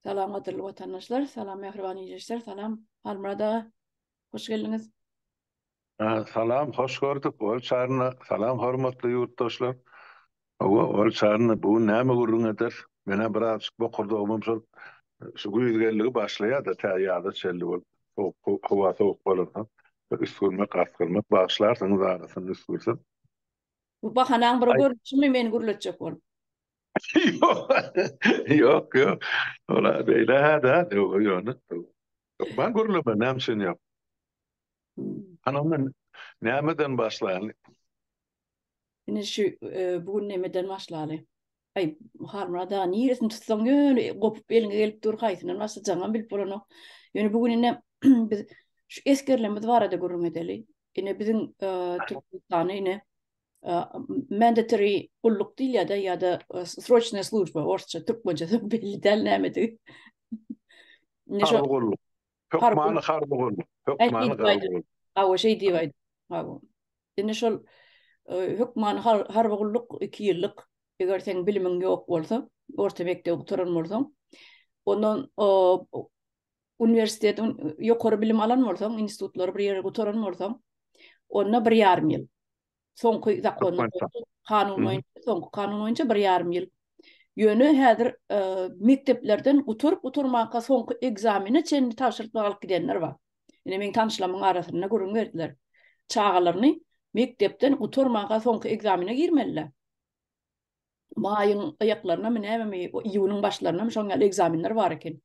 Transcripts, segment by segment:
Salam gadyrly watandaşlar, salam mähriban ildeşler, salam Halmyrat aga. Hoş geldiňiz. Salam, hoş gördük. Ol çaryna salam hormatly ýurtdaşlar. Hawa, ol çaryna bu gün näme gürrüň eder? Menä birazjyk bokurdagymam şol şu güýz geldigi başlaýar-da, tä ýaza çenli bolup, sowuk, howa sowuk bolansoň, bir üsgürmek, asgyrmak, bagyşlarsyňyz arasynda üsgürsem. Bu bahanaň bir görnüşimi meni gürletjek bolup? Ýok, ýok, ýok. Ola beýle-hä däl, ýok, ýöne. Hökman gürleme, näme üçin ýok? Hany onda nämeden başlaýaly? Ine şu bu gün nemeden başlaly? Aý, Halmyrat aga niresini tutsaň ýöne gopup eliňe gelip dur, haýsyndan başlajagyňam bilip bolanok. Ýöne bu gün ine biz şu esgerlerimiz barada gürrüň edeli. Ine biziň Türkmenistany ine mandatory gulluk diýilýär-de ýa-da sroçnaýa služba orsça, türkmençesi belli däl nämedigi. Harby gulluk. Hökmany harby gulluk. Hökmany harby gulluk. Hawa, şeý diýip aýt. Hawa. Indi şol hökmany harby gulluk 2 ýyllyk. Eger seň bilimiň ýok bolsa, orta mekdebi gutaran bolsaň, ondan uniwersitet ýokary bilim alan bolsaň, institutlary bir ýere gutaran bolsaň, onda bir ýarym ýyl. Soňky zakon kanun boýunça, soňky kanun boýunça bir ýarym ýyl. Ýöne häzir e, mekdeplerden gutaryp gutarmanka soňky ekzamene çenli tabşyryp alyp gidenler bar. Ine meň tanyşlarymyň arasynda gürrüň berdiler. Çagalaryny mekdepden gutarmanka soňky ekzamene girmeliler. Maýyň aýaklarynamy nämemi, iýunyň başlarynamy şoň ýaly ekzamenler bar eken.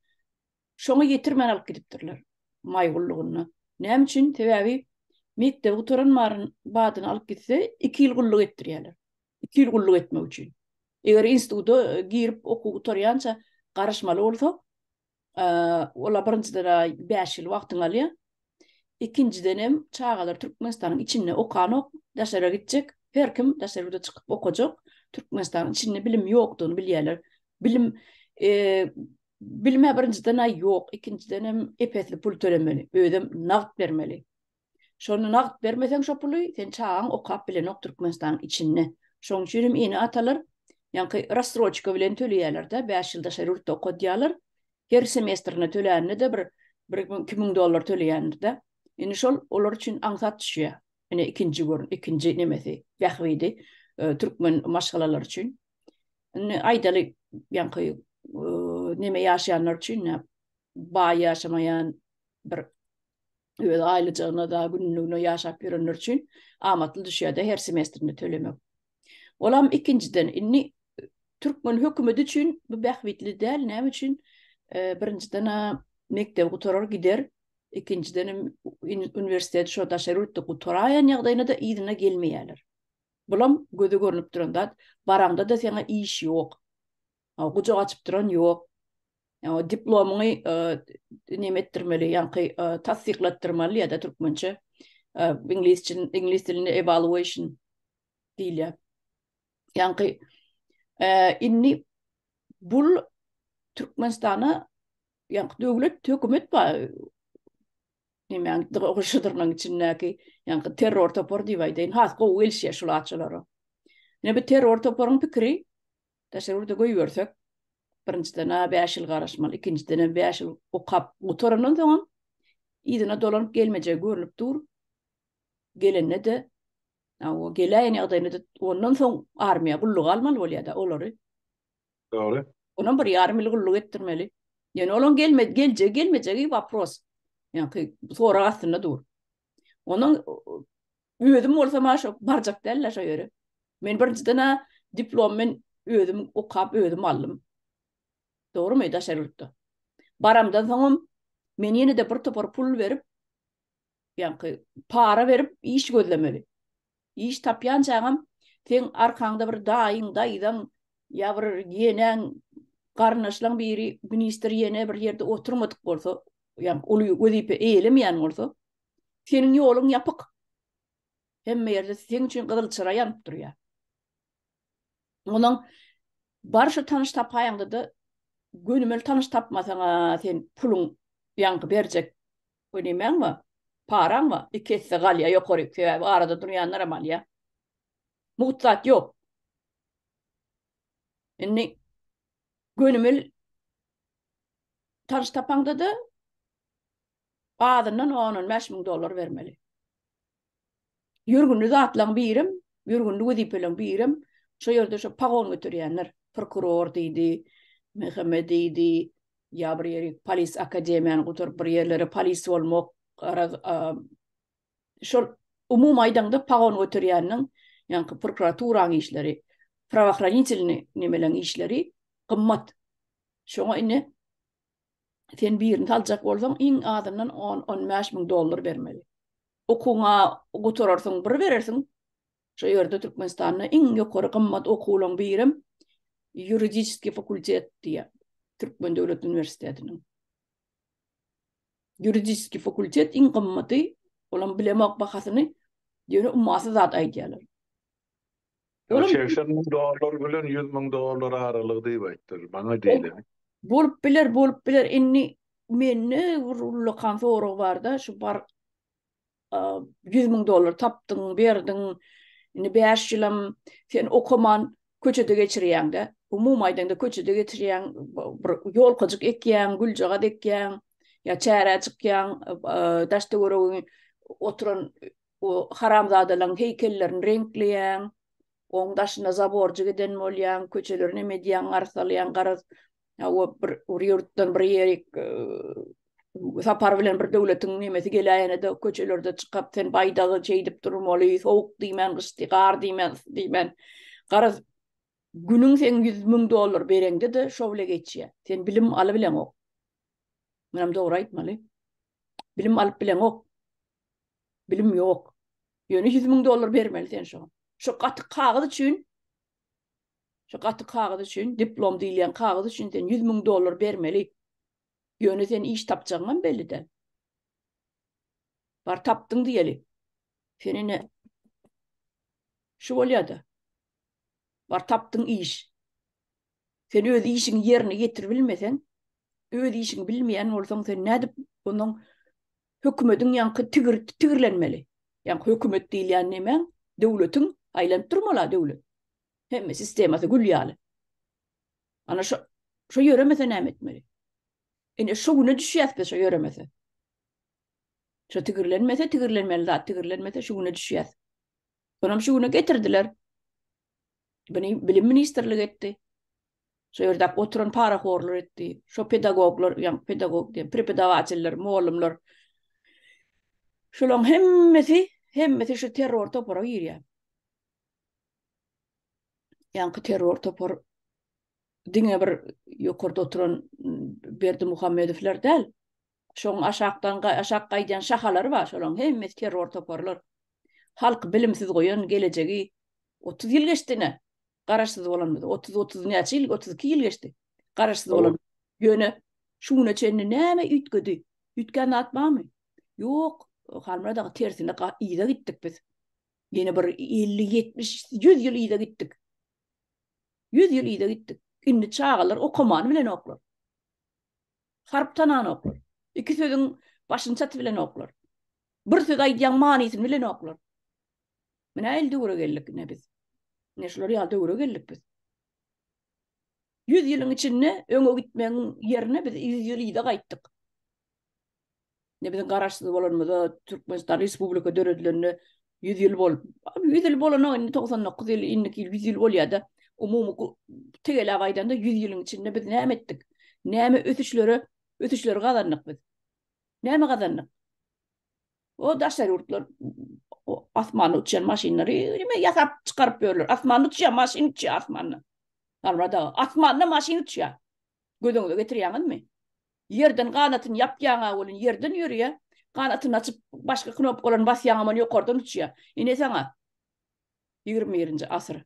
Şoňa ýetirmän alyp gidipdirler maý gullugynda. Näme üçin? Sebäbi mekdebi gutaran baryn badyny alyp gitse, 2 ýyl gulluk etdirýärler. 2 ýyl gulluk etmek üçin. Eger instituta girip okuw gutarýança garaşmaly bolsa, ola birinjiden 5 ýyl wagtyňy alýar. Ikinjiden hem çagalar Türkmenistanyň içinde okanok, daşara gitjek. Her kim daşary ýurda çykyp okajak. Türkmenistanyň içinde bilim ýokdugyny bilýärler. Bilim e, Bilim-ä birinjiden-ä ýok, ikinjidenem ep-esli pul tölemeli, özem nagt bermeli. Şony nagt bermeseň şo puly, sen çagaň okap bilenok Türkmenistanyň içinde. Şoň üçin hem ene-atalar ýaňky rassroçka bilen töleýärler-de, bäş ýyl daşary ýurtda okadýarlar. Her semestrine tölände-de bir bir 2000 dollar töleýändir-de. Indi şol olar üçin aňsat düşýär. Ine ikinji görün, ikinji nemesi, bähbidi türkmen maşgalalary üçin. Indi aýdaly, ýaňky neme ýaşaýanlar üçin baý ýaşamaýan bir öz aýlyjagyna da günlügine ýaşap ýörenler üçin amatly düşýär-de her semestrinde tölemek. Olam ikinjiden indi türkmen hökümeti üçin bu bähbitli däl. Näme üçin? Birinjiden mekdebi gutarar gider. Ikinjiden hem uniwersitet şo daşary ýurtda gutaraýan ýagdaýynda-da yzyna gelmeýärler. Bulam göze görnüp duran zat. Baraňda-da seňe iş ýok. Gujak açyp duran ýok. Diplomyňy neme etdirmeli, ýaňky tassyklatdyrmaly ýa-da türkmençe iňlisçe iňlis dilinde evaluation diýilýär. Ýaňky indi bul Türkmenistana ýaňky döwlet, hökümet bar. Nemäň goşudyrnyň içindäki ýaňky terror topar diýip aýdaýyn, has gowy gelişýär şul açylara. Ine bu terror toparyň pikiri daşary ýurda goýbersek, birinjiden a 5 ýyl garaşmaly, ikinjiden hem 5 ýyl okap gutarandan soňam yzyna dolanyp gelmejegi görnüp dur. Gelende-de o geläýen ýagdaýynda-da ondan soň armiýa gulluga almaly bolýar-da olary. Dogry. Onam bir ýarym ýyl gulluk etdirmeli. Ýöne olaň gelme, geljegi gelmejegi wopros. Ýaňky sorag astynda dur. Onuň özüm bolsam ha şo barjak däl-le şo ýere. Men birinjiden ha diplom men özüm okap özüm aldym. Dogrumy daşary ýurtda. Baramdan soňam men ýene-de bir topar pul berip, ýaňky para berip iş gözlemeli. Iş tapýançaňam seň arkaňda bir daýyň, daýzaň ýa bir ýeneň, garyndaşlaň biri ministr ýene bir ýerde oturmadyk bolsa, ýa uly wezipe eýelemeýän bolsa, seniň ýoluň ýapyk. Hemme ýerde seň üçin gyzyl çyra ýanyp durýar. Onuň bar şu tanyş tapaýaňda-da gönümel tanyş tapmasaň-a sen puluň ýaňky berjek O nemäň bar? Paraň bar. Iki esse galýar ýokaryk, sebäbi arada durýanlaram alýar. Mugt zat ýok. Indi gönümel Tanyş tapaňda-da azyndan on-on 5000 dollar bermeli. Ýörgünli zatlaryň birem, ýörgünli wezipeleriň birem şo ýerde şo pagon göterýänler. Prokuror diýdi, MHM diýdi, ýa bir ýeri polis akademiýany gutaryp bir ýerlere polis bolmak, garaz, şol umumy aýdaňda pagon göterýäniň, ýaňky prokuraturaň işleri, prawohranitelny nemeleň işleri gymmat. Şoňa indi sen birini saljak bolsaň iň azyndan 10-15 müň dollar bermeli. Okuwyňa gutararsyň bir berersiň. Şo ýerde Türkmenistanda iň ýokary gymmat okuwlaryň birem ýuridiçeskiý fakultet diýýär. Türkmen döwlet uniwersitetiniň. Ýuridiçeskiý fakultet iň gymmaty, olam bilemok bahasyny, ýöne ummasyz zat aýdýarlar. Olam 80 müň dollar bilen 100 müň dollar aralygy diýip aýtdylar, maňa diýleni. Bolup biler, bolup biler. Indi mende bir ullakan sorag barda, şu bar 100 müň dollar tapdyň, berdiň, indi 5 ýylam sen okaman köçede geçirýäň-de, umumy aýdaňda köçede geçirýäň, bir ýolkajyk ekýäň, güljagaz ekýäň, ýa çärä çykýaň, daş-töweregiňi oturan O haramzadalaryň heýkellerini reňkleýäň, oň daşyna zaborjyk eden bolýaň, köçeleri neme edýäň, arsalaýaň, garaz, hawa, bir bir ýurtdan bir ýerik sapar bilen bir döwletiň nemesi geläýene-de köçelerde çykyp, sen baýdagy şeýdip durmaly, sowuk diýmän, gyş diý, gar diýmän, yssy diýmän. Garaz, günüň seň 100 müň dollar bereňde-de şo bile geçýär. Sen bilim alybileňok. Munam dogry aýtmaly. Bilim alyp bileňok. Bilim ýok. Ýöne 100 müň dollar bermeli sen şoňa. Şu gaty kagyz üçin şu gaty kagyz üçin, diplom diýilýän kagyz üçin sen 100 müň dollar bermeli. Ýöne sen iş tapjagyňam belli däl. Bar tapdyň diýeli. Sen ine şu bolýa-da. Bar tapdyň iş. Sen öz işiňi ýerine ýetirip bilmeseň, öz işiňi bilmeýän bolsaň, sen nädip onuň hökümediň ýaňky tigir tigirlenmeli. Ýaňky hökümet diýilýän nemäň, döwletiň aýlanyp durmaly-a döwlet. Hemme sistemasy gül ýaly. Ana şo şo ýöremese näme etmeli? Ine şo güne düşýäs biz şo ýöremese. Şo tigirlenmese, tigirlenmeli zat tigirlenmese şu güne düşýäs. Onam şu güne getirdiler. Bunu bilim ministrligi etdi. Şo ýerde oturan parahorlar etdi. Şo pedagoglar, ýa pedagog diýen, prepodawateller, mugallymlar. Şolaryň hemmesi, hemmesi şu terror topara girýär. Ýaňky terror topar diňe bir ýokarda oturan Berdimuhamedowlar däl. Şoň aşakdan aşak gaýdýan şahalary bar, şolaryň hemmesi terror toparlar. Halky bilimsiz goýan gelejegi 30 ýyl geçdi ine. Garaşsyz bolanymyz 30 30 näçe ýyl 32 ýyl geçdi. Garaşsyz bolan. Ýöne şu güne çenli näme üýtgedi? Üýtgän zat barmy? Ýok. Halmyrat aga tersine yza gitdik biz. Ýene bir 50 70 100 ýyl yza gitdik. 100 ýyl yza gitdik. Indi çagalar okamany bilenoklar. Harp tananoklar. Iki sözüň başyny çatyp bilenoklar. Bir söz aýdýaň manysyny bilenoklar. Mine el döwre geldik ine biz. Ine şular ýaly döwre geldik biz. 100 ýylyň içinde öňe gitmegiň ýerine biz 100 ýyl yza gaýtdyk. Ne biziň garaşsyz bolanymyza Türkmenistan Respublika döredilende 100 ýyl bolup, 100 ýyl bolanok indi 99 ýyl, indiki ýyl 100 ýyl bolýar-da. Umumy tegeläp aýdanda 100 ýylyň içinde biz näme etdik? Näme ösüşlere, ösüşleri gazandyk biz? Näme gazandyk? O daşary ýurtlar asmanda uçýan maşynlary nime ýasap çykaryp ýörler. Asmanda uçýan maşyn uçýar asmanda. Halmyrat aga, asmanda maşyn uçýar. Göz öňüňize getirýäňizmi? Ýerden ganatyny ýapýaň-a welin ýerden ýörýär. Ganatyny açyp başga knopkalaryny basýaňam ony ýokardan uçýar. Ine saňa 21-nji asyr.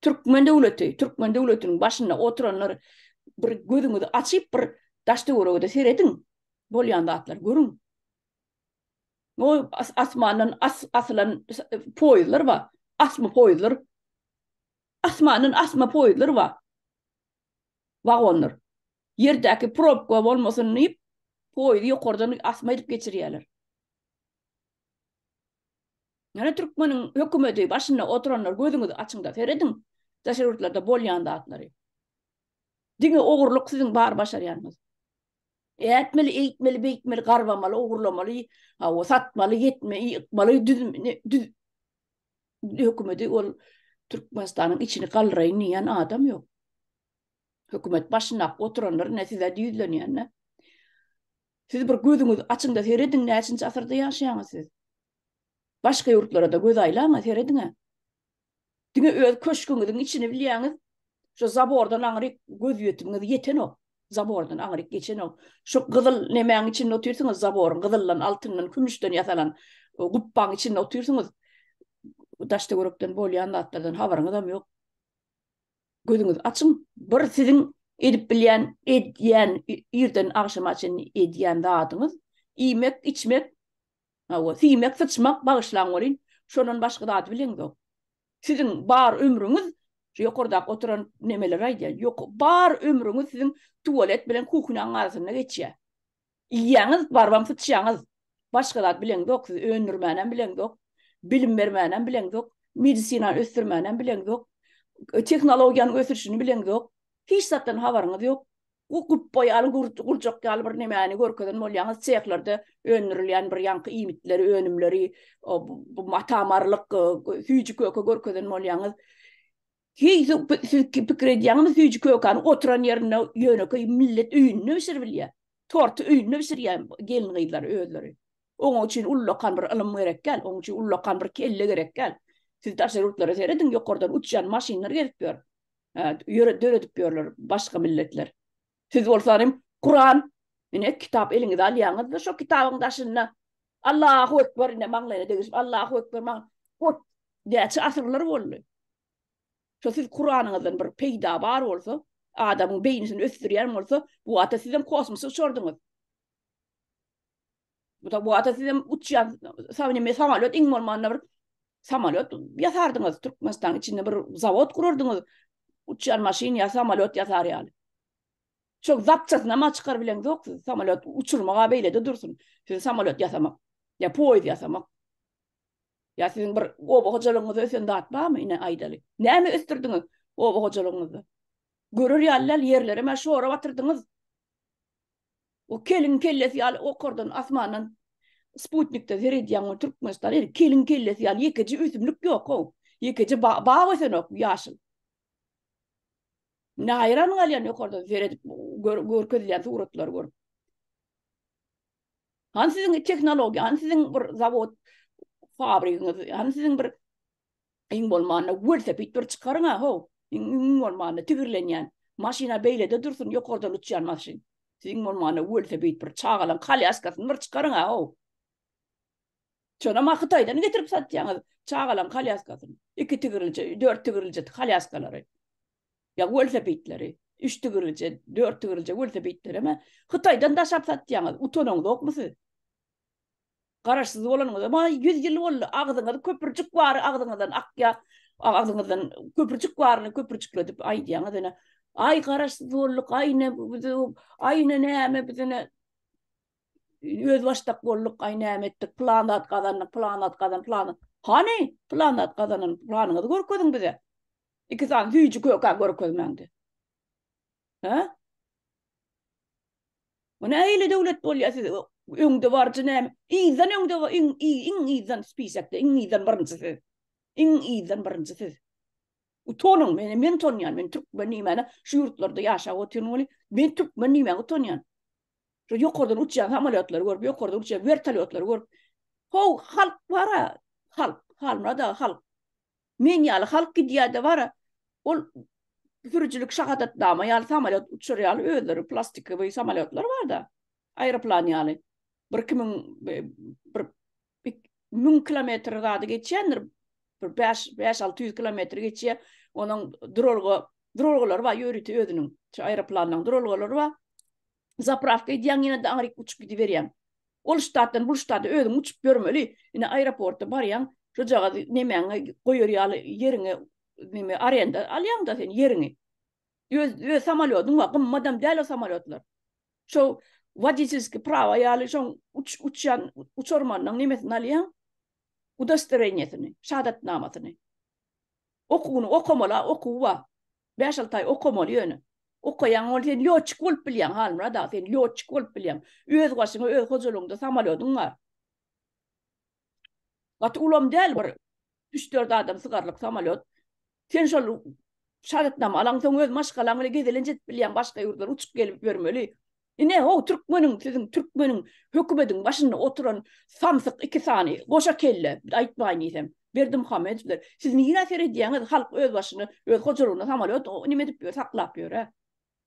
Türkmen döwleti, türkmen döwletiniň başynda oturanlar bir gözüňizi açyp bir daş-töwerege-de serediň. Bolýan zatlary görüň. O asmandan as, asylan poýuzlar bar. Asma poýuzlar. Asmandan asma poýuzlar bar. Wagonlar. Ýerdäki probka bolmasyn diýip, poýuzy ýokardan asma edip geçirýärler. Ýöne türkmeniň hökümeti başynda oturanlar gözüňizi açyňda serediň daşary ýurtlarda bolýan zatlary. Diňe ogurlyk siziň bar başarýanyňyz. Ätmeli, eýtmeli, beýtmeli, garbamaly, ogurlamaly, hawa, satmaly, ýetme, ýykmaly, düz, düz hökümeti ol Türkmenistanyň içini galdyraýyn diýýän adam ýok. Hökümet başyndaky oturanlar ine size ýüzlenýände. Siz bir gözüňizi açyň-da serediň, näçinji asyrda ýaşaýaňyz siz? Başga ýurtlara-da göz aýlaň-a, serediň-ä. Diňe öz köşgüňiziň içini bilýäňiz. Şo zabordan aňryk gözýetimiňiz ýetenok. Zabordan aňryk geçenok. Şo gyzyl nemäň içinde otyrsyňyz, zaboryň gyzyldan, altyndan, kümüşden ýasalan gupbaň içinde otyrsyňyz. Daş-töwerekden bolýan zatlardan habaryňyzam ýok. Gözüňizi açyň. Bir siziň edip bilýän, edýän, irden agşama çenli edýän zadyňyz iýmek, içmek, Hawa, siýmek, syçmak, bagyşlaň welin, şondan başga zady bileňzok. Siziň bar ömrüňiz, şu ýokardaky oturan nemeler aýdýan, ýok, bar ömrüňiz siziň tualet bilen kuhnýaň arasynda geçýär. Iýýäňiz, barybam syçýaňyz. Başga zat bileňzok, siz öndürmänem bileňzok, bilim bermänem bileňzok, medisinany ösdürmänem bileňzok, tehnologiýanyň ösüşini bileňzok. Hiç zatdan habaryňyz ýok. Bu gupba ýaly gurjak ýaly bir nemäni görkezen bolýaňyz, sehlerde öndürilýän bir ýaňky iýmitleri, önümleri, bu mata-marlyk, süýji-köke görkezen bolýaňyz. Heý, siz pikir edýäňizmi, süýji-kökäni oturan ýerinde ýönekeý millet öýünde bişiribilýär. Torty öýünde bişirýär gelin-gyzlar özleri. Onuň üçin ullakan bir ylym gerek däl, onuň üçin ullakan bir kelle gerek däl. Siz daşary ýurtlara serediň, ýokardan uçýan maşynlar gezip ýör. Ýöre döredip ýörler başga milletler. Siz bolsa hem Kuran ine kitap eliňize alýaňyzda şo kitabyň daşynda Allahu ekber ine maňlaýyna degişip Allahu ekber maň ot näçe asyrlar boldy. Şo siz Kuranyňyzdan bir peýda bar bolsa, adamyň beýnisini ösdürýän bolsa, bu wagta sizem kosmosa uçardyňyz. Bu da bu wagta sizem uçýan sawneme samolýot iň bolmanda bir samolýot ýasardyňyz. Türkmenistanyň içinde bir zawod gurardyňyz. Uçýan maşyn ýa samolýot ýasar ýaly. Şo zapçasyny hem çykar bileňzok siz. Samolýot uçurmaga beýlede dursun. Siz samolýot ýasamak ýa poýez ýasamak. Ýa siziň bir oba hojalygyňyzda ösen zat barmy ine aýdaly. Näme ösdürdiňiz oba hojalygyňyzda? Görer ýaly däl ýerlerem şora batyrdyňyz. O keliň kellesi ýaly okardan asmandan sputnikde seredýäň ol Türkmenistan eri keliň kellesi ýaly ýekeje ösümlik ýok how. Ýekeje bag ösenok ýaşyl. Ne haýran galýan ýokardan seredip görkezilýän suratlary görüp. Hany siziň tehnologiýa, hany siziň bir zawod fabrigiňiz, hany siziň bir Iň bolmanda welosiped bir çykaryň-a, how! Iň bolmanda tigirlenýän maşyn-a beýlede dursun, ýokardan uçýan maşyn. Siz iň bolmanda welosiped bir çagalaň kolýaskasyny bir çykaryň-a, how! Şonam-a Hytaýdan getirip satýaňyz, çagalaň kolýaskasyny. Iki tigirlije, dört tigirlije kolýaskalary. Ýa welosipedleri. Üç tigirlije, dört tigirlije welosipedlerem-ä Hytaýdan daşap satýaňyz. Utanaňzokmy siz? Garaşsyz bolanyňyza maňa 100 ýyl boldy. Agzyňyz köpürjik bary agzyňyzdan akýa. Agzyňyzdan köpürjik baryny köpürjikledip aýdýaňyz ene. Aý garaşsyz bolduk, aý ne aý ne näme biz ene özbaşdak bolduk, aý näme etdik, plan zat gazandyk, plan zat gazan, plan. Hany plan zat gazanan planyňyzy görkeziň bize. Iki sany süýji kökä görkezmäňde. Hä? Bu nähili döwlet bolýar siz öňde baryjy näme? Yzdan öňde iň iň yzdan spisekde iň yzdan birinji siz. Iň yzdan birinji siz. Utanyň men men utanýan men türkmen diýmäne şu ýurtlarda ýaşap otyryn weli men türkmen diýmäge utanýan. Şu ýokardan uçýan samolýotlary görüp, ýokardan uçýan wertolýotlary görüp, how halk bara halk, Halmyrat aga halk. Men ýaly halk gidýär-de bara, ol sürüjilik şahadatnama ýaly samolýot uçar ýaly özleri plastikowy samolýotlar bar-da, aeroplan ýaly. Bir kimiň bir 1000 kilometr zady geçýändir. Bir 5 5-600 kilometr geçýär. Onuň duralga duralgalary bar ýörite özüniň. Şu aeroplanyň duralgalary bar. Zapravka edýäň ýene-de aňryk uçup gidiberýäň. Ol ştatdan bu ştata özüň uçup ýörmeli. Ine aeroportda barýaň, şojagaz nemäňe goýar ýaly ýeriňe neme arenda alýaň-da sen ýeriňi. Öz öz samolýodyň bar, gymmadam däl o samolýotlar. Şo woditelskiý prawa ýaly şoň uç uçýan uçarmanyň nemesini alýaň, udostowereniýesini, şahadatnamasyny. Okuwyny okamaly, okuwy bar. Bäş-alty aý okamaly ýöne. Okaýaň ol sen lýotçik bolup bilýäň Halmyrat aga sen lýotçik bolup bilýäň. Öz başyňa öz hojalygyňda samolýodyň bar. Gaty ulam däl bir üç-dört adam sygarlyk samolýot. Sen şol şahadatnama alaňsoň öz maşgalaň bilen gezelenç edip bilýäň başga ýurtlara uçup gelip ýörmeli. Ine how türkmeniň siziň türkmeniň hökümediň başynda oturan samsyk iki sany goşa kelle aýtmaýyn diýsem Berdimuhamedowlar siz nirä seredýäňiz halk öz başyna öz hojalygyna samolýot nime edip ýör saklap ýör-ä.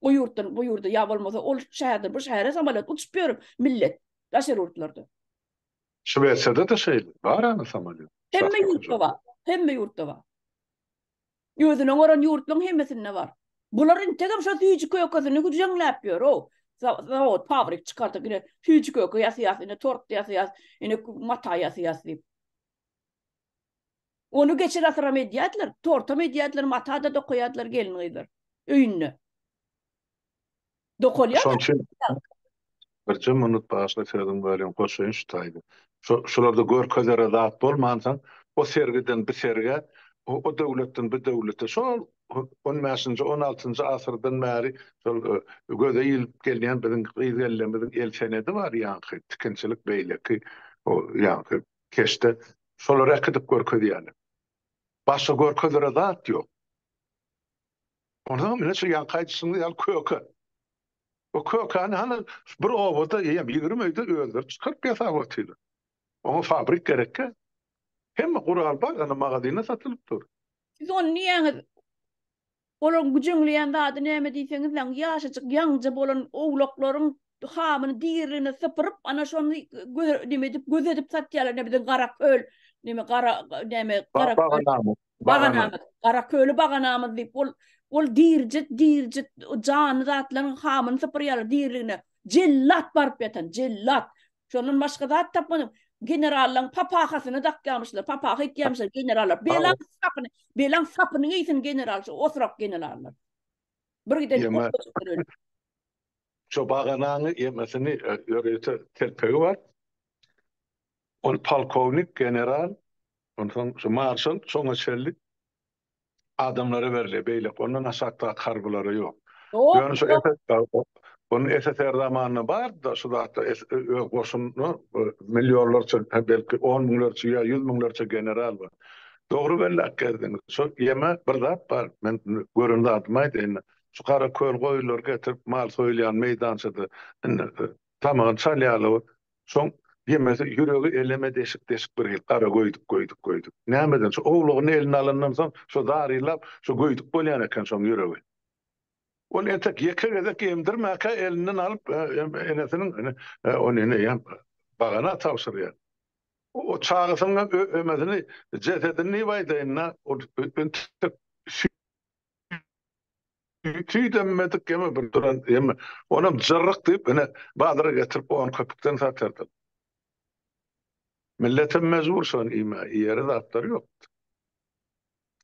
O ýurtdan bu ýurda ýa bolmasa ol şäherden bu şähere samolýot uçup ýör millet daşary ýurtlarda. Şwesiýada-da şeýle bar ana samolýot. Hemme ýurtda bar. Hemme ýurtda bar. Özüne gören ýurtlaryň hemmesinde bar. Bular integem şo süýji kökesini güjeňläp ýör-ow. Zawod, fabrik çykardyk ine süýji köke ýasaýas, ine tort ýasaýas, ine mata ýasaýas diýip. Ony geçen asyram edýärdiler, tortam edýärdiler, mata-da dokaýardylar gelin-gyzlar öýünde. Dokalýar. Şonuň üçin birje minut bagyşla sözüňi bölýän goşaýyn şu taýda. Şo şularda görkezere zat bolmansoň o sergiden bu sergä, o döwletden bu döwlete şol on bäşinji, on altynjy asyrdan bäri şol göze ilip gelýän biziň gyz-gelinlerimiziň el senedi bar ýaňky tikinçilik beýleki o ýaňky keşde şolary äkidip görkezýärler. Başga görkezere zat ýok. Onsoňam ine şu ýaňky aýdyşyňyz ýaly köke. O kökäni hany bir obada eýýäm 20 öýde özleri çykaryp ýasap otyrlar. Oňa fabrik gerekkä? Hemme gural bar, ana magazinde satylyp dur. Siz ony diýýäňiz, olaryň güjeňleýän zady näme diýseňizläň, ýaşajyk ýaňja bolan owlaklaryň hamyny diriligine sypyryp, ana şony göz neme edip, göz edip satýarlar, ine biziň Garaköl, neme gara näme Garaköl. Baganamyz, Garaköli baganamyz diýip, ol ol dirije, dirije janly zatlaryň hamyny sypyrýarlar diriligine. Jellat baryp ýatan, jellat. Şondan başga zat tapmadyň. Generallaryň papahasyny dakýarmyşlar, papaha etýärmişler generallar. Belaň sapyny, belaň sapyny geýsin general, şu osurak generallar. Bir giden Ýeme. Şo baganaňy ýemesini ýörite telpegi bar. Ol polkownik, general, Onsoň şu marşal şoňa çenli adamlara berilýär, beýleki ondan aşakdaky harbylara ýok. Ýöne şu Ony SSR zamanynda bardy-da şu zatlar öz goşunyna millionlarça, belki on müňlerçe ýa ýüz müňlerçe general bar. Dogry belläp gezdiňiz. Şu ýeme bir zat bar, men gören zadymy aýdaýyn. Şu gara köl goýunlary getirip mal soýulýan meýdançada indi tamagyny çalýarlar. Soň ýemesi ýüregi eleme deşik-deşik bir hili gara göýdük göýdük göýdük. Nämeden şu owlagyny eline alandan soň şo zarylap şo göýdük bolýan eken şoň ýüregi. Ol entek ýeke gezek emdirmäkä elinden alyp enesiniň ony ine ýa bagana tabşyrýar. O çagasynyň ömesini jesedini diýip aýdaýyn-da ol entek Süýt emmedik ýeme bir duran ýeme. Onam jyrryk diýip ine bazara getirip on köpükden satardylar. Milletem mejbur şony iýmäge, iýere zatlary ýokdy.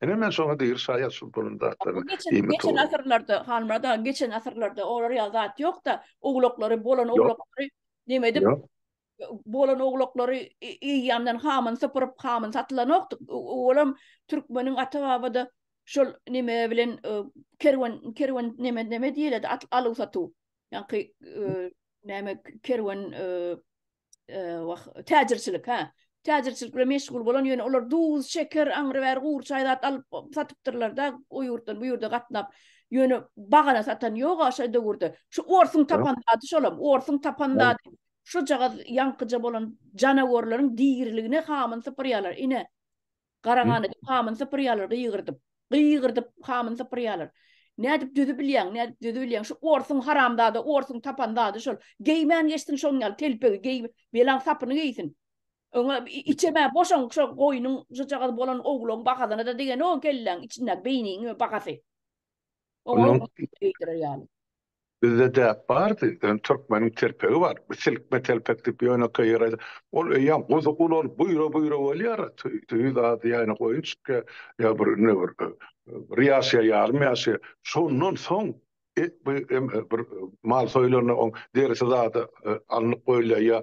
Ine men şoňa diri şaýat şu bolan zatlaryň iýmit Geçen asyrlarda Halmyrat aga geçen asyrlarda olar ýaly zat ýokda owlaklary bolan owlaklary neme edip bolan owlaklary eýýämden hamyny sypyryp hamyny satylanokdy. Olam türkmeniň ata-babada şol neme bilen kerwen kerwen neme neme diýiledi at aluw satuw. Ýaňky näme kerwen wah täjirçilik ha. Täjirçilik bilen meşgul bolan ýöne olar duz, şeker, aňry bäri gury çaý zat alyp satypdyrlar-da o ýurtdan bu ýurda gatnap. Ýöne bagana satan ýok-a şo döwürde. Şu orsuň tapan zady şolam, orsuň tapan zady. Şujagaz ýaňkyja bolan janawarlaryň diriligine hamyny sypyrýarlar. Ine, garagana diýip hamyny sypyrýarlar gygyrdyp. Gygyrdyp hamyny sypyrýarlar. Nädip düzi bilýäň, nädip düzi bilýäň? Şu orsuň haramzada, orsuň tapan zady şol. Geýmän geçsin şoň ýaly telpegi geý, belaň sapyny geýsin. Öňe içemä boşaň şo goýnuň şujagaz bolan owlagyň bahasyna-da degenok kelläň içindäki beýniň bahasy. Oňa geýdirer ýaly. Bizde däp bardy, ýöne türkmeniň telpegi bar, bu silkme telpek diýip ýönekeý ýere ol eýýäm guzy ulalyp buýra-buýra bolýar, tüý zady ýa ine goýun çykýar, ýa bir ine bir bir ýaşaýar, ýarym ýaşaýar. Şondan soň. Et bu bir mal soýlanda oň derisi zady alnyp goýulýar ýa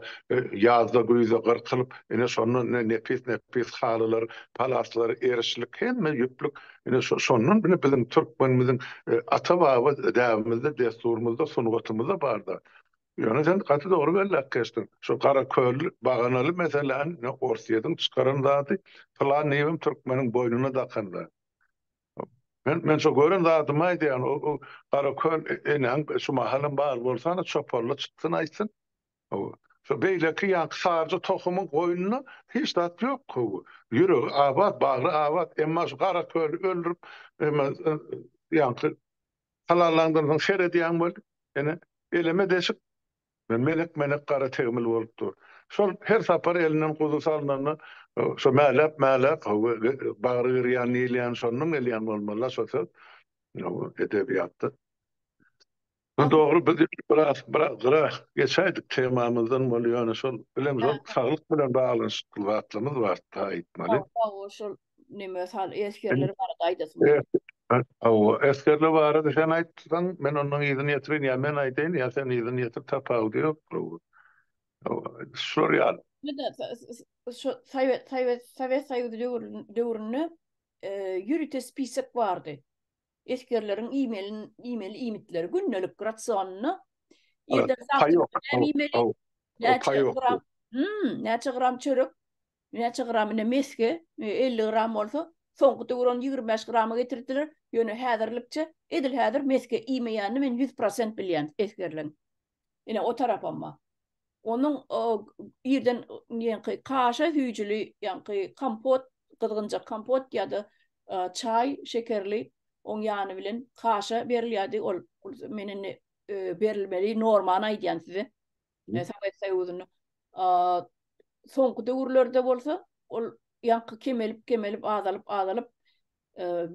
ýazda güýzde gyrkylyp ine şondan ine nepis nepis halylar, palaslar, erişlik hemme ýüplük ine şondan ine biziň türkmenimiziň ata-baba däbimizde, dessurymyzda, sungatymyzda bar zat. Ýöne sen gaty dogry belläp geçdiň. Şu garaköl baganaly meseläni ine Orsýetiň çykaran zady, pylan diýibem türkmeniň boýnuna dakan zat. Men men şo gören zadymy aýdýan, o Garaköl enäň şu mahalam bar bolsa ana çoparly çyksyn aýtsyn. Hawa. Şo beýleki ýaňky saryja tohumyň goýnunda hiç zat ýok. Hawa. Ýüregi abat, bagry abat, emma şu Garaköli öldürip, eme ýaňky halallandyryň seredýäň weli, ene eleme deşik Menek-menek gara tegmil bolup dur. Şol her sapar elinden guzy salnanda, şo mäläp-mäläp, hawa, bagry girýän diýilýän şondan gelýän bolmaly-la şo söz, hawa, edebiýatda. Dogry, biz biraz, biraz gyra geçäýdik temamyzdan boldy, ýöne şol bilen şol saglyk bilen baglanyşykly zatlarymyz bar-da aýtmaly. Hawa, şol neme sal esgerler barada aýdasym geldi. Hawa, esgerler barada sen aýtsaň, men ondan yzyny ýetireýin, ýa men aýdaýyn, ýa sen yzyny ýetir, tapawudy ýok. Hawa, şular ýaly. Şu Sowet Sowet Sowet Soýuzy döwründe ýörite spisek bardy. Esgerleriň iýmeli iýmeli iýmitleri gündelik rasionynda irden saat näme iýmeli? Näçe gram? Hmm, näçe gram çörek? Näçe gram ine mesge, 50 gram bolsa, soňky döwür ony 25 grama getirdiler. Ýöne häzirlikçe, edil häzir mesge iýmeýänini men 100% bilýän esgerleň. Ine o tarapam bar. Onuň irden ýaňky kaşa süýjüli, ýaňky kompot, gyzgynjak kompot ýa-da çaý şekerli oň ýany bilen kaşa berilýärdi. Ol men indi berilmeli normany aýdýan size. Sowet Soýuzynda. Soňky döwürlerde bolsa ol ýaňky kemelip, kemelip, azalyp, azalyp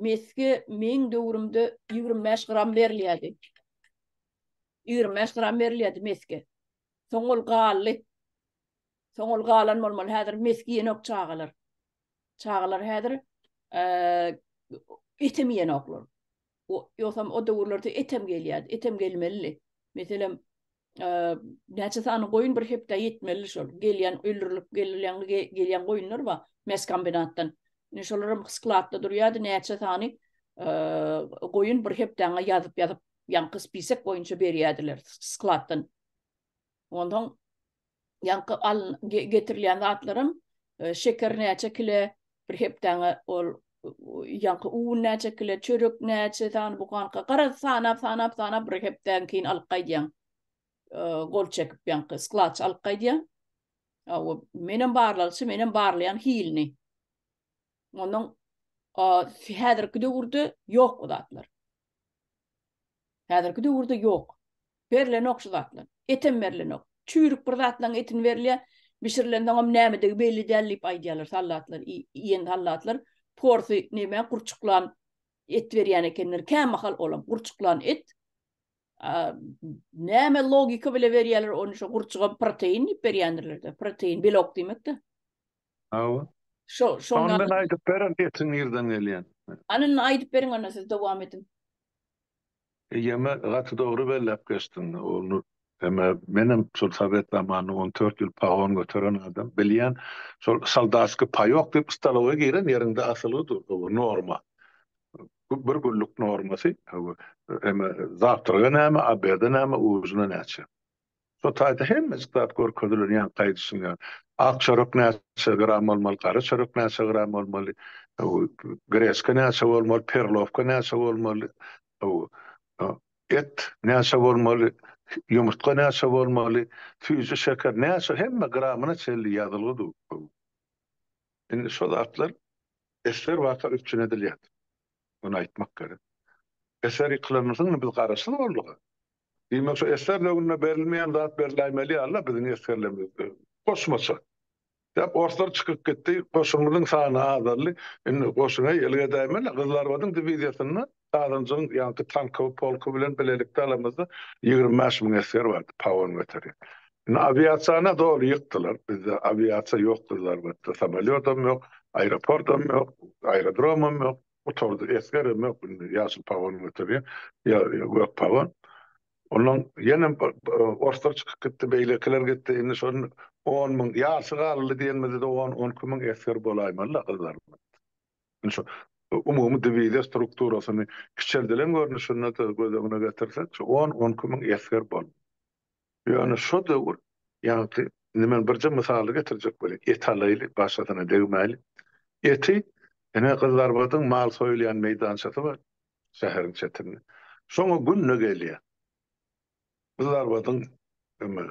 mesge meň döwrümde 25 gram berilýärdi. 25 gram berilýärdi mesge. Soň ol galdy. Soň ol galan bolmaly. Häzir mesge iýenok çagalar. Çagalar häzir etem iýenoklar. Ýogsam o döwürlerde etem gelýärdi, etem gelmelidi. Meselem, näçe sany goýun bir hepdä ýetmelidi şol. Gelýän, öldürilip gelýän, gelýän goýunlar bar mäskombinatdan. Indi şolaram skladda durýardy, näçe sany goýun bir hepdäňe ýazyp-ýazyp, ýaňky spisek boýunça berýärdiler skladdan. Onsoň ýaňky al getirilýän zatlaram şeker näçe kile bir hepdäňe ol ýaňky un näçe kile çörek näçe sany buhanka garaz sanap sanap sanap bir hepdäňkini alyp gaýdýaň gol çekip ýaňky skladçy alyp gaýdýaň o menem barlagçy menem barlaýan hilini ondan häzirki döwürde ýok o zatlar Häzirki döwürde ýok. Berlenok şu zatlar. Etem berlenok. Çüýrük bir zatlaryň etini berilýär. Bişirilensoňam nämedigi belli däl diýip aýdýarlar sallatlar. Iýen sallatlar porsy neme gurçuklan et berýän ekenler. Kämahal olam gurçuklan et. Näme logika bile berýärler ony şo gurçuga protein diýip berýändirler-de. Protein, belok diýmek-de. Hawa. Şo, şonda men aýdyp beren etiň nirden gelýän. Hany indi aýdyp beriň onda siz dowam ediň. Eýeme gaty dogry belläp geçdiň. Ony eme menem şol sowet zamanynda 14 ýyl pagon göteren adam bilýän. Şol soldatskiý paýok diýip stolowa giren ýeriňde asylgy dur o norma. Bir günlük normasy. Eme zawtraga näme, obeda näme, ujina näçe. Şo taýda hemmejik zat görkezilen, ýaňky aýdyşyň ýaly. Ak çörek näçe gram bolmaly, gara çörek näçe gram bolmaly, greçka näçe bolmaly, perlowka näçe bolmaly, et näçe bolmaly, ýumurtga näçe bolmaly, süýji şeker näçe, hemme gramyna çenli ýazylgy dur. Indi şo zatlar esger waka üpjün edilýär. Muny aýtmak gerek. Esger ýykylandan soň biz garaşsyz bolduk. Diýmek şu esger döwründe berilmeýän zat beriläýmeli ýaly-da biziň esgerlerimize goşmaça. Sebäp orslar çykyp gitdi, goşunymyzyň sany azaldy. Indi goşuna eýelik edäýmeli. Gyzylarbadyň diwiziýasynda Gazanjygyň ýaňky tankowy polky bilen bilelikde alamyzda 25 müň esger bardy, pagon göterýän. Indi awiasiýany doly ýykdylar. Bizde awiasiýa ýok Gyzylarbatda. Samolýodam ýok, aeroportam ýok, aerodromam ýok. Gutardy. Esgerem ýok indi ýaşyl pagon göterýär. Ýa gök pagon. Ondan ýene orslar çykyp gitdi, beýlekiler gitdi. Indi şol 10 müň, ýarysy galdy diýenimizde-de 10-12 müň esger bolaýmaly-da Gyzylarbatda. Indi şu umumy diwiziýa strukturasyny kiçeldilen görnüşinde-de göz öňüne getirsek, şu 10-12 müň esger boldy. Ýöne şo döwür, ýaňky, indi men birje mysaly getirjek welin, et alaýly, başgasyna degmäýli. Eti, ine, Gyzlarbadyň mal soýulýan meýdançasy bar, şäheriň çetinde. Şoňa günde gelýär. Gyzlarbadyň eme,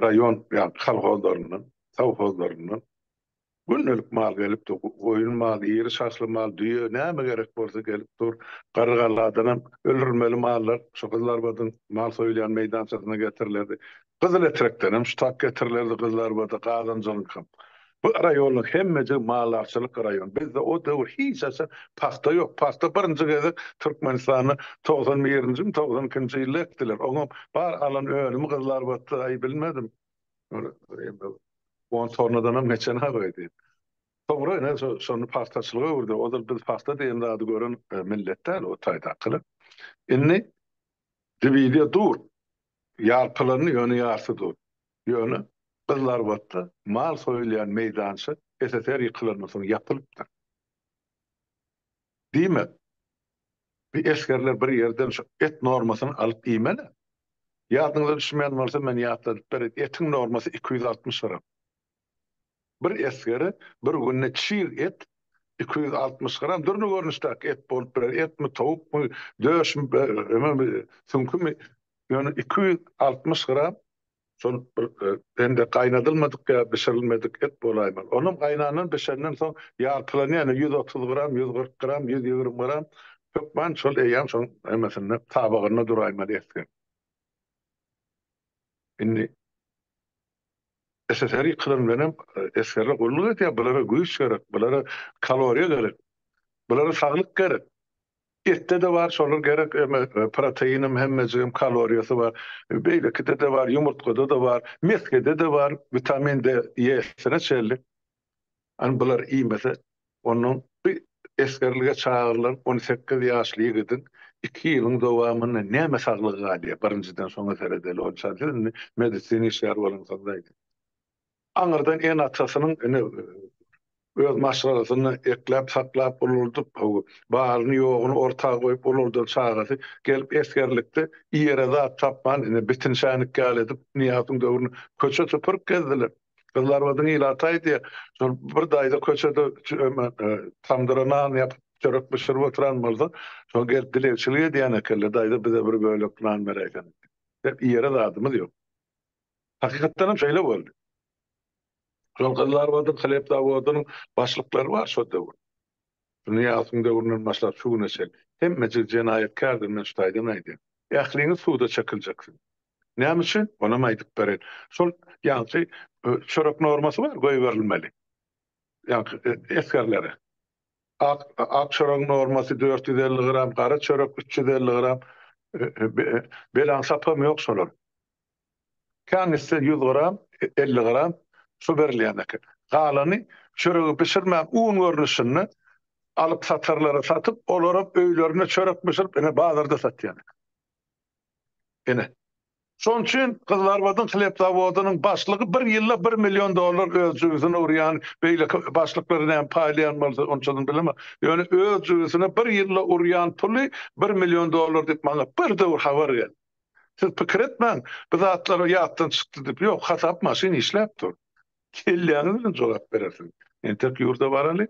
raýon, ýagny kolhozlaryndan, sowhozlaryndan Gündelik mal gelip dur. Goýun mal, iri şahly mal, düýe, näme gerek bolsa gelip dur. Garrygaladanam öldürilmeli mallar şu Gyzylarbadyň mal soýulýan meýdançasyna getirilerdi. Gyzyletrekdenem ştat getirilerdi Gyzylarbada, Gazanjygyňkam. Bu raýonyň hemmejigi maldarçylyk raýony. Bizde o döwür hiç haçan pagta ýok. Pagta birinji gezek Türkmenistanda 91 birinjimi, 92 nji ýylda ekdiler. Oňam bar alan önümi Gyzylarbatda, aý bilmedim. On tonnadanam geçen-ä öýdýän. Soňra ine şony pagtaçylyga öwürdi. Ozal biz pagta diýen zady gören millet däl o taýdakylar. Indi diwiziýa dur. Ýarpylandy, ýöne ýarsy dur. Ýöne Gyzylarbatda mal soýulýan meýdança SSR ýykylandan soň ýapylypdyr. Diýmek, bu esgerler bir ýerden şu et normasyny alyp iýmeli. Ýadyňyza düşmeýän bolsa, men ýatladyp bereýin, etiň normasy 260 gram. Bir esgere bir günde çig et 260 gram, dürli görnüşdäki et bolup biler, etmi, towukmy, döşmi, süňkümi, ýöne 260 gram Şol bir hem-de gaýnadylmadyk ýa bişirilmedik et bolaýmaly. Onam gaýnandan, bişenden soň ýarpylanýar, ýöne 130 gram, 140 gram, 120 gram hökman şol eýýäm şoň hemmesinde tabagynda duraýmaly esger. Indi SSR ýykylan bilenem esgerler gulluk edýär, bulara güýç gerek, bulara kaloriýa gerek, bulara saglyk gerek. Etde-de bar, şolar gerek, eme, proteinem, hemmejigem kaloriýasy bar. Beýlekide-de bar, ýumurtgada-da bar, mesgede-de bar, witamin D, E-sine çenli. Hany bular iýmese, onnoň bir esgerlige çagyrylan 18 ýaşly ýigidiň iki ýylyň dowamynda näme saglygy galýar? Birinjiden şoňa seredeli, onça siz indi medisina işgäri bolansoňyz aýdyň. Aňyrdan ene-atasynyň ine öz maşgalasyny ekläp saklap ulaldyp, baryny-ýoguny orta goýup ulaldan çagasy gelip esgerlikde iýere zat tapman ine bitin şänik ýaly edip Nyýazowyň döwründe köçe süpürip gezdiler. Gyzylarbadyň ilaty aýdýar, şol bir daýza köçede tamdyra nan ýapyp çörek bişirip oturan bolsa, şol gelip dilegçilik edýän ekenler, daýza bize bir bölek nan beräýseňiz diýip. Iýere zadymyz ýok. Hakykatdan hem şeýle boldy. Şol Gyzylarbadyň hleb zawodynyň başlyklary bar şo döwür. Nyýazowyň döwründen başlap şu güne çenli. Hemmejik jenaýatkärdir men şu taýdan aýdýan. Ähliňiz suda çekiljeksiňiz. Näme üçin? Onam aýdyp bereýin. Şol ýaňky çörek normasy bar goýberilmeli. Ýaňky esgerlere. Ak ak çöregiň normasy 450 gram, gara çörek 350 gram. Belaň sapam ýok şolar. Kän gitse 100 gram, 50 gram şu berilýän eken. Galany çöregi bişirmän un görnüşinde alyp satarlara satyp, olaram öýlerinde çörek bişirip ine bazarda satýan eken. Ine. Şonuň üçin Gyzylarbadyň hleb zawodynyň başlygy bir ýylda bir million dollar öz jübüsine urýan, beýleki başlyklary näme paýlaýan bolsa onçasyny bilemok. Ýöne öz jübüsine bir ýylda urýan puly bir million dollar diýip maňa bir döwür habar geldi. Siz pikir etmäň, bu zatlar ýatdan çykdy diýip. Ýok, hasap maşyn işläp dur. Kelläňiz bilen jogap berersiňiz. Entek ýurda baraly.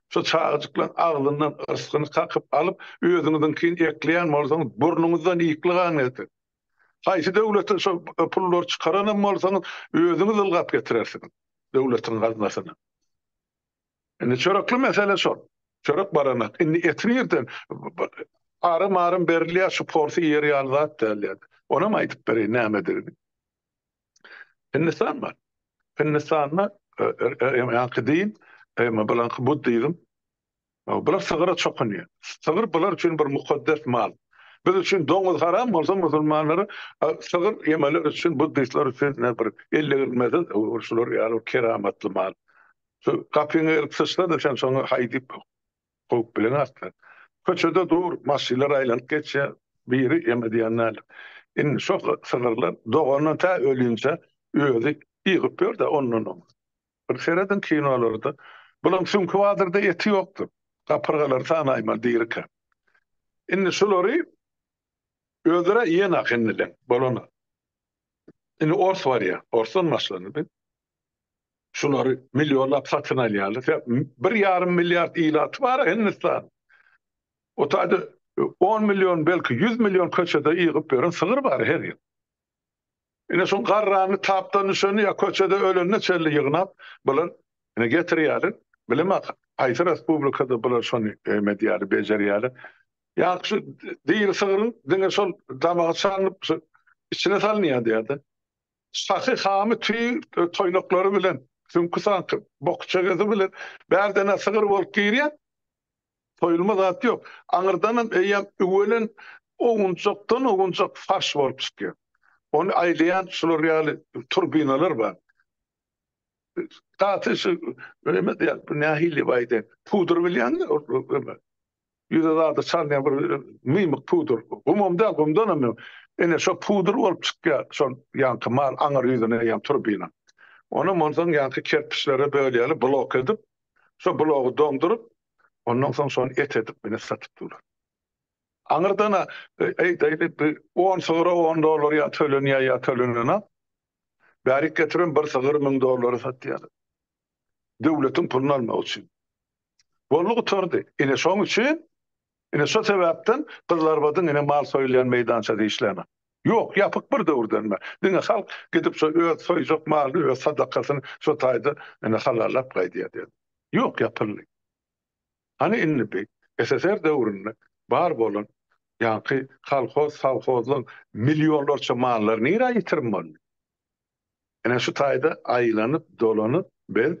Şo çagajyklaryň agzyndan yrsgyny kakyp alyp, özüňiziňkini ekleýän bolsaňyz, burnuňyzdan ýykly gan getir. Haýsy döwlete şo pullary çykaranam bolsaňyz, özüňiz ylgap getirersiňiz döwletiň gaznasyna. Indi çörekli mesele şol. Çörek baranak. Indi eti nirden? Aram-aram berilýär, şu porsy iýer ýaly zat däl ýa. Onam aýdyp bereýin nämedigini. Hindistan bar. Hindistanda ýaňky din, bulaňky buddizm. Bular sygyra çokunýar. Sygyr bular üçin bir mukaddes mal. Biz üçin doňuz haram bolsa musulmanlara sygyr ýemeler üçin buddistler üçin bir ellegirilmesiz şular ýaly bir keramatly mal. Şu gapyňa gelip syçsa-da sen şoňa haý diýip. Kowup bileňaklar. Köçede dur, maşynlar aýlanyp geçýär, biri eme diýen däldir. Indi şo sygyrlar dogandan tä ölinçä özi ýygyp ýör-de ondan oňa. Bir serediň kinolarda, bulaň süňki bardyr-da eti ýokdur. Gapyrgalary sanaýmaly dirikä. Indi şulary özleri iýenak indileň, bolany. Indi ors barýar, orsdan başlandy bi. Şulary millionlap satyn alýarlar. Sebäp bir ýarym milliard ilaty bar Hindistan. O taýda on million belki 100 million köçede ýygyp ýören sygyr bar her ýyl. Ine şoň garrany tapdan düşeni ýa köçede ölenine çenli ýygnap bular ine getirýärler. Bilemok haýsy respublikada bular şony em edýärler, bejerýärler. Ýa şu diri sygryň diňe şol damagy çalnyp şu içine salynýar diýýärdi. Şahy hamy tüý toýnaklary bilen, süňki saňky bokuçegesi bilen bärden-ä sygyr bolup girýär. Soýulma zat ýok. Aňyrdanam eýýäm üwelen owunjakdan owunjak farş bolup çykýar. Ony aýlaýan şular ýaly turbinalar bar. Gaty şu näme diýýär, bu nähili aýdaýyn, pudr bilýäňmi? Ýüze zada çalynýan bir mymyk pudr. Gumam däl, gumdanam ýok. Ine şo pudr bolup çykýar, şol ýaňky mal aňyr ýüzüne eýýäm turbina. Onam onsoň ýaňky kerpiçlere bölýärler, blok edip, şo blogy doňduryp, ondan soň şony et edip ine satyp durlar. Aňyrdan-a eý daýy bir on sygyra on dollar ýa tölenýär ýa tölenenok. Bärik getiren bir sygyr 1000 dollara satýarlar. Döwletiň puluny almak üçin. Boldy gutardy. Ine şoň üçin, ine şo sebäpden Gyzylarbadyň ine mal soýulýan meýdançasy işlänok. Ýok, ýapyk bir döwürden bäri. Diňe halk gidip şo öz soýjak malyny, öz sadakasyny şo taýda ine halallap gaýdýar diýen. Ýok, ýapyldy. Hany indi bi SSR döwründe bar bolan ýaňky kolhoz, sowhozlaň millionlarça mallary nirä ýitirim boldy? Ine şu taýda aýlanyp, dolanyp biz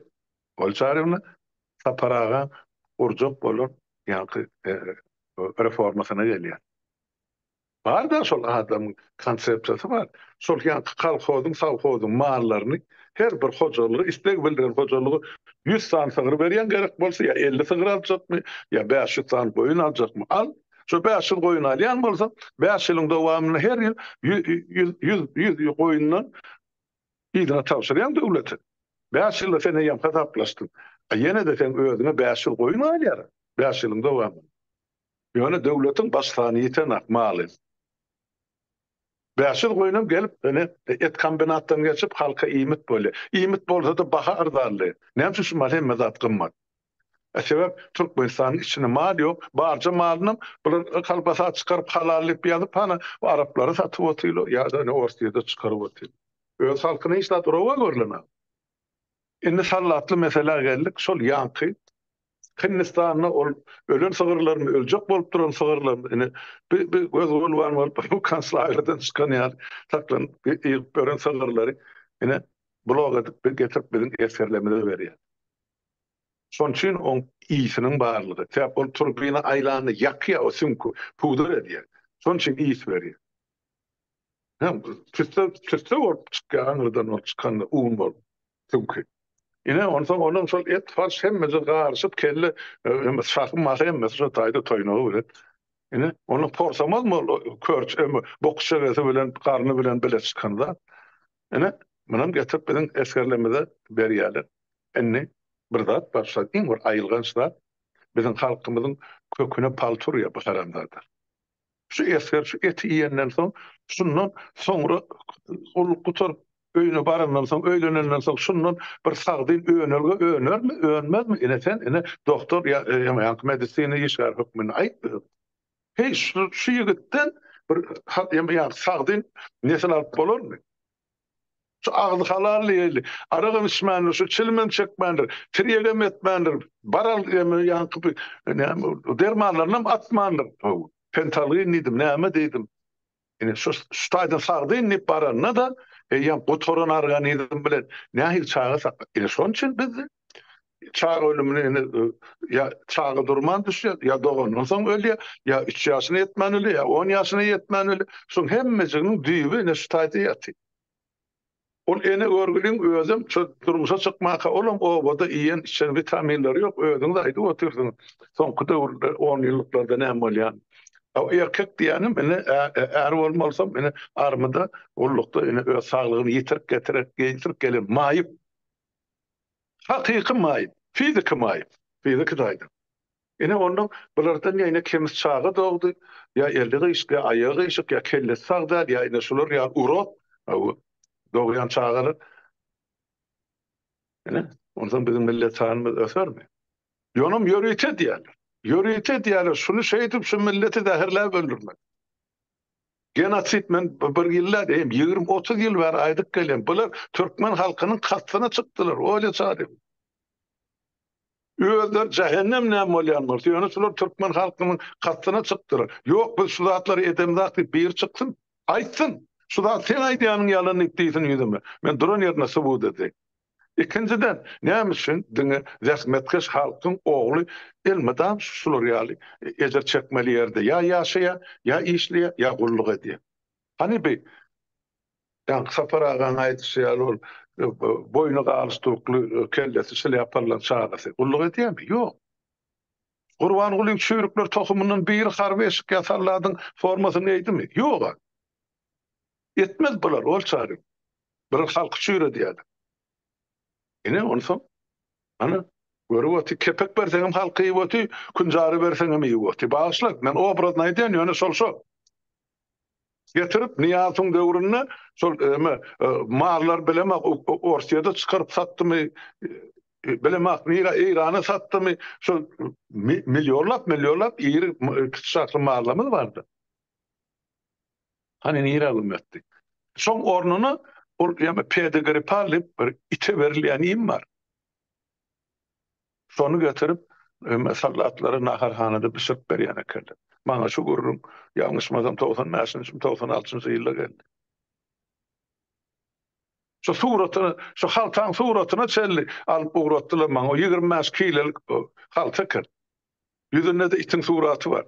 Ogul Çaryýewna Sapar agaň gurjak bolan ýaňky reformasyna gelýär. Bar-da şol adamyň konsepsiýasy bar. Şol ýaňky kolhozyň, sowhozyň mallaryny her bir hojalyga, isleg bildiren hojalyga 100 sany sygyr berýäň gerek bolsa, ýa 50 sygyr aljakmy, ýa 500 sany goýun aljakmy, al. Şo 500 goýun alýan bolsaň, bäş ýylyň dowamynda her ýyl 100, 100 goýundan yzyna tabşyrýaň döwlete. Bäş ýylda sen eýýäm hasaplaşdyň. A ýene-de seň özüňe 500 goýun galýar, bäş ýylyň dowamynda. Ýöne döwletiň baş sany ýitenak maly. 500 goýunam gelip, ine, et kombinatdan geçip, halka iýmit bolýar. Iýmit bolsa-da baha arzanly. Näme üçin şu mal hemme zat gymmat? E, sebäp Türkmenistanyň içinde mal ýok. Barja malynam bular kolbasa çykaryp halal diýip ýazyp, hana araplara satyp otyrlar ýa-da ine Orsýete çykaryp otyr. Öz halkyna hiç zat rowa görlenok. Indi sallatly meselä geldik. Şol ýaňky Hindistanda ol ölen sygyrlaryny, öljek bolup duran sygyrlaryny ine bi bi göz gulban bolup bu konslagerden çykan ýaly saklanyp ýygyp ýören sygyrlary ine blok edip getirip biziň esgerlerimize berýär. Şonuň üçin oň ysynyň barlygy. Sebäp ol turbina aýlanda ýakýar o süňki, pudar edýär. Şonuň üçin ys berýär. Hem tüsse tüsse bolup çykýar aňyrdan ol çykanda un bolup süňki. Ine onsoň onuň şol et farş hemmesi garyşyp kelle hem şahy mahy hemmesi şo taýda toýnagy bilen. Ine ony porsamazmy ol körç emi bokuçegesi bilen garny bilen bile çykan zat. Ine munam getirip biziň esgerlerimize berýärler. Indi bir zat bar şol iň bir aýylganç zat biziň halkymyzyň köküne palta urýar bu haramzada. Şu esger şu eti iýenden soň, şundan soňra gulluk gutaryp öýüne barandan soň, öýlenenden soň şundan bir sagdyn önelge önermi, önmezmi? Ine sen, ine doktor ýa ýaňky medisina işgäri hökmünde aýt bize. Heý, şu şu ýigitden bir ýa sagdyn nesil alyp bolarmy? Şu agzy halal diýeli. Aragam içmändir, şu çilimem çekmändir, tirýegem etmändir, baral ýaňky bir näme dermanlarynam atmandyr. Pentalgin diýdim, näme diýdim. Ine şu şu taýdan sagdyn diýip baranda-da eýýäm gutaran organizm bilen nähili çaga sakla. Ine şonuň üçin bizde çaga ölümini ine ýa çaga durman düşýär, ýa dogandan soň ölýär, ýa 3 ýaşyna ýetmän ölýär, ýa 10 ýaşyna ýetmän ölýär. Şuň hemmejiginiň düýbi ine şu taýda ýatyr. Ol ene görgüliň özem şo durmuşa çykmaka olam obada iýen içen witaminleri ýok özüňiz aýdyp otyrsyňyz soňky döwürde on ýyllyklarda näme bolýanyny. A erkek diýýänim ine är bolmalysam ine armyda gullukda ine öz saglygyny ýitirip getirip ýitirip gelen maýyp. Hakyky maýyp fiziki maýyp fiziki taýdan. Ine onnoň bulardan ýa ine kemis çaga dogdy, ýa eli gyşyk, ýa aýagy gyşyk, ýa kellesi sag däl, ýa ine şular ýaly urod, hawa, dogýan çagalar. Ine, onsoň biziň millet sanymyz ösermi? Ýonem ýörite edýärler. Ýörite edýärler, şuny şeýdip şu milleti zäherläp öldürmek. Genosid men bir ýyl däl, eýýäm 20-30 ýyl bäri aýdyp gelýän. Bular türkmen halkynyň kastyna çykdylar, Olýa Çaryýewa. Özleri jähennem näme bolýan bolsa, ýöne şular türkmen halkynyň kastyna çykdylar. Ýok biz şu zatlary edemzak diýip biri çyksyn, aýtsyn. Şu zat seň aýdýanyň ýalan diýip diýsin ýüzüme. Men duran ýerinde subut edeýin. Ikinjiden, näme üçin diňe zähmetkeş halkyň ogly elmydam şular ýaly ejir çekmeli ýerde ýa ýaşaýar, ýa işleýär, ýa gulluk edýär. Hany bi Ýaňky Sapar agaň aýdyşy ýaly ol boýny galstukly, kellesi şlýapalylan çagasy gulluk edýärmi? Ýok. Gurbangulyň çüýrükler tohumyndan biri harby eşik ýa salladyň formasyny geýdimi? Ýog-a. Etmez bular, ol çary. Bular halky çüýredýärler. Ine, onsoň, ana, görüp otyr, kepek berseňem halky iýip otyr, künjara berseňem iýip otyr. Bagyşla, men obrazny aýdýan, ýöne şol şol. Getirip Nyýazowyň döwründe şol eme mallar bilemak Orsýede çykaryp satdymy bilemak nira Eýrana satdymy şol millionlap millionlap iri kiçi şahly mallarymyz bardy. Hany nira güm etdi. Şoň ornuna ol ýa pedigripal diýip bir ite berilýän iým bar. Şony getirip, soldatlara naharhanada bişirip berýän ekenler. Maňa şu gürrüň, ýalňyşmasam, 90 bäşinjimi, 90 altynjy ýylda geldi. Şu suratyny, şu haltaň suratyna çenli alyp ugratdylar maňa. O 25 kilelik halta eken. Ýüzünde-de itiň suraty bar.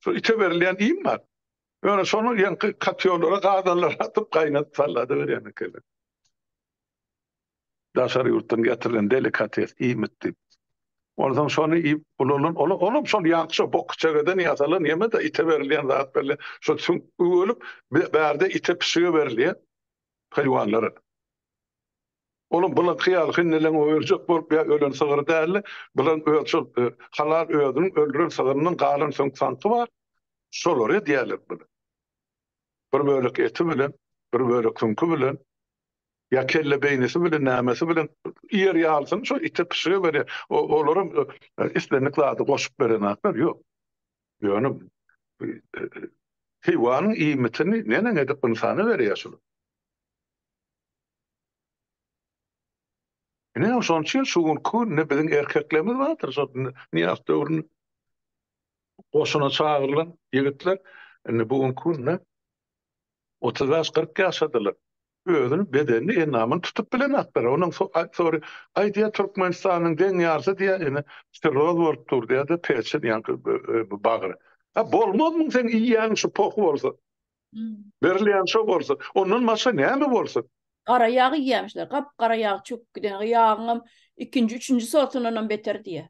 Şu ite berilýän iým bar. Ýöne şony ýaňky kotýollara, gazanlara atyp gaýnadyp sallada berýän ekenler. Daşary ýurtdan getirilen delikates iýmit diýip. Onsoň şony iýip ulalan, olam şol ýaňky şo bokuçegeden ýasalan ýeme-de ite berilýän zat berilýän. Şo süňk üwelip, bärde ite pişige berilýär haýwanlara. Olam bulaňky ýaly hindileň öljek bolup ýa ölen sygyry däldi. Bulaň öz şol halal özüniň öldüren sygyryndan galan süňk-saňky bar. Şolary edýärler bular. Bir bölek eti bilen, bir bölek süňki bilen Ýa kelle beýnisi bilen nämesi bilen iýer ýalysyny şo ite pişige berýär. Olaram islendik zady goşup berenaklar ýok. Ýöne heýwanyň iýmitini neneň edip ynsana berýär şular. Ine şonuň üçin şu günki günde biziň erkeklerimiz bardyr şo Nyýazow döwründe goşuna çagyrylan ýigitler indi bu günki günde 35 40 ýaşadylar. Özüni bedenini endamyny tutup bilenoklar. Onuň sory aý diýýär Türkmenistanyň deň ýarsy diýýär ine sirroz bolup dur diýýär-de peçen ýaňky bagry. Ha bolmazmyň seň iýýäniň şu pohy bolsa. Berilýän şo bolsa. Ondan başga näme bolsun? Gara ýag iýýämişler. Gap-gara ýag çöküp giden. Ýagyňam ikinji, üçünji sortundanam beter diýýär.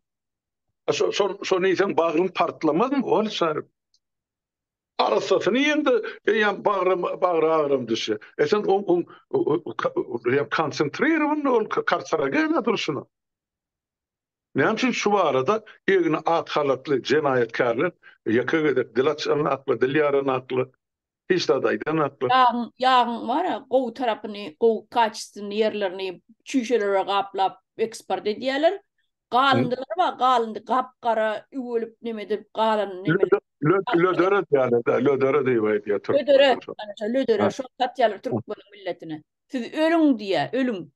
Şo şo şony iýseň bagryň partlamazmy? Ol şar. Arassasyny iýeňde eýýäm bagra bagra agram düşýär. E sen oň oň eýýäm konsentrirowany ol karserogena durşuna. Näme üçin şu barada egni ak halatly jenaýatkärler ýeke gezek dil açanaklar, dil ýaranaklar, hiç zat aýdanaklar. Ýagyň ýagyň bar-a gowy tarapyny, gowy kaçestwnyý ýerlerini çüýşelere gaplap eksport edýärler. Galyndylary bar, galyndy gap-gara üwelip neme edip galan neme. Lödere diýýärler-de, lödere diýip aýdýar türkmenler. Lödere, ana şo lödere, şony satýarlar türkmeniň milletine. Siz ölüň diýýär, ölüň.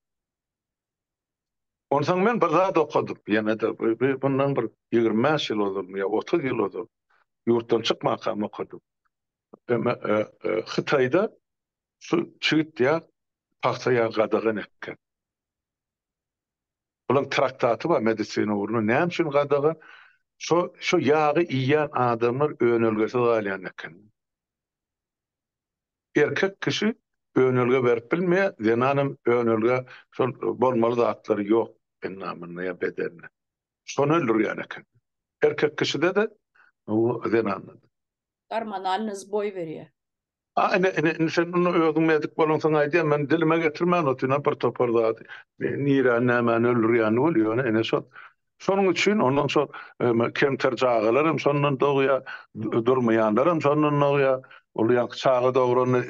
Onsoň men bir zat okadym, ýene-de bundan bir 25 ýyl ozalmy ýa 30 ýyl ozal ýurtdan çykmankam okadym. Hytaýda şu çigit ýag, pagta ýagy gadagan eken. Bulaň traktaty bar medisina ugrunda. Näme üçin gadagan? Şo şo ýagy iýýän adamlar önelgesiz galýan eken. Erkek kişi. Önelge berip bilmeýär, zenanam önelge şol bolmaly zatlary ýok endamynda ýa bedeninde. Şony öldürýän eken. Erkek kişide-de, zenanda-da. Gormonalnyý sboý berýär. A ine ine indi sen indi özüň medik bolansoň aýdýan men dilime getirmän otyryn bir topar zady niräni nämäni öldürýänini bol ýöne ine şol şonuň üçin ondan şol kemter cagalar hem şondan dogýar durmaýanlar hem şondan dogýar ol ýaňky çaga dogranda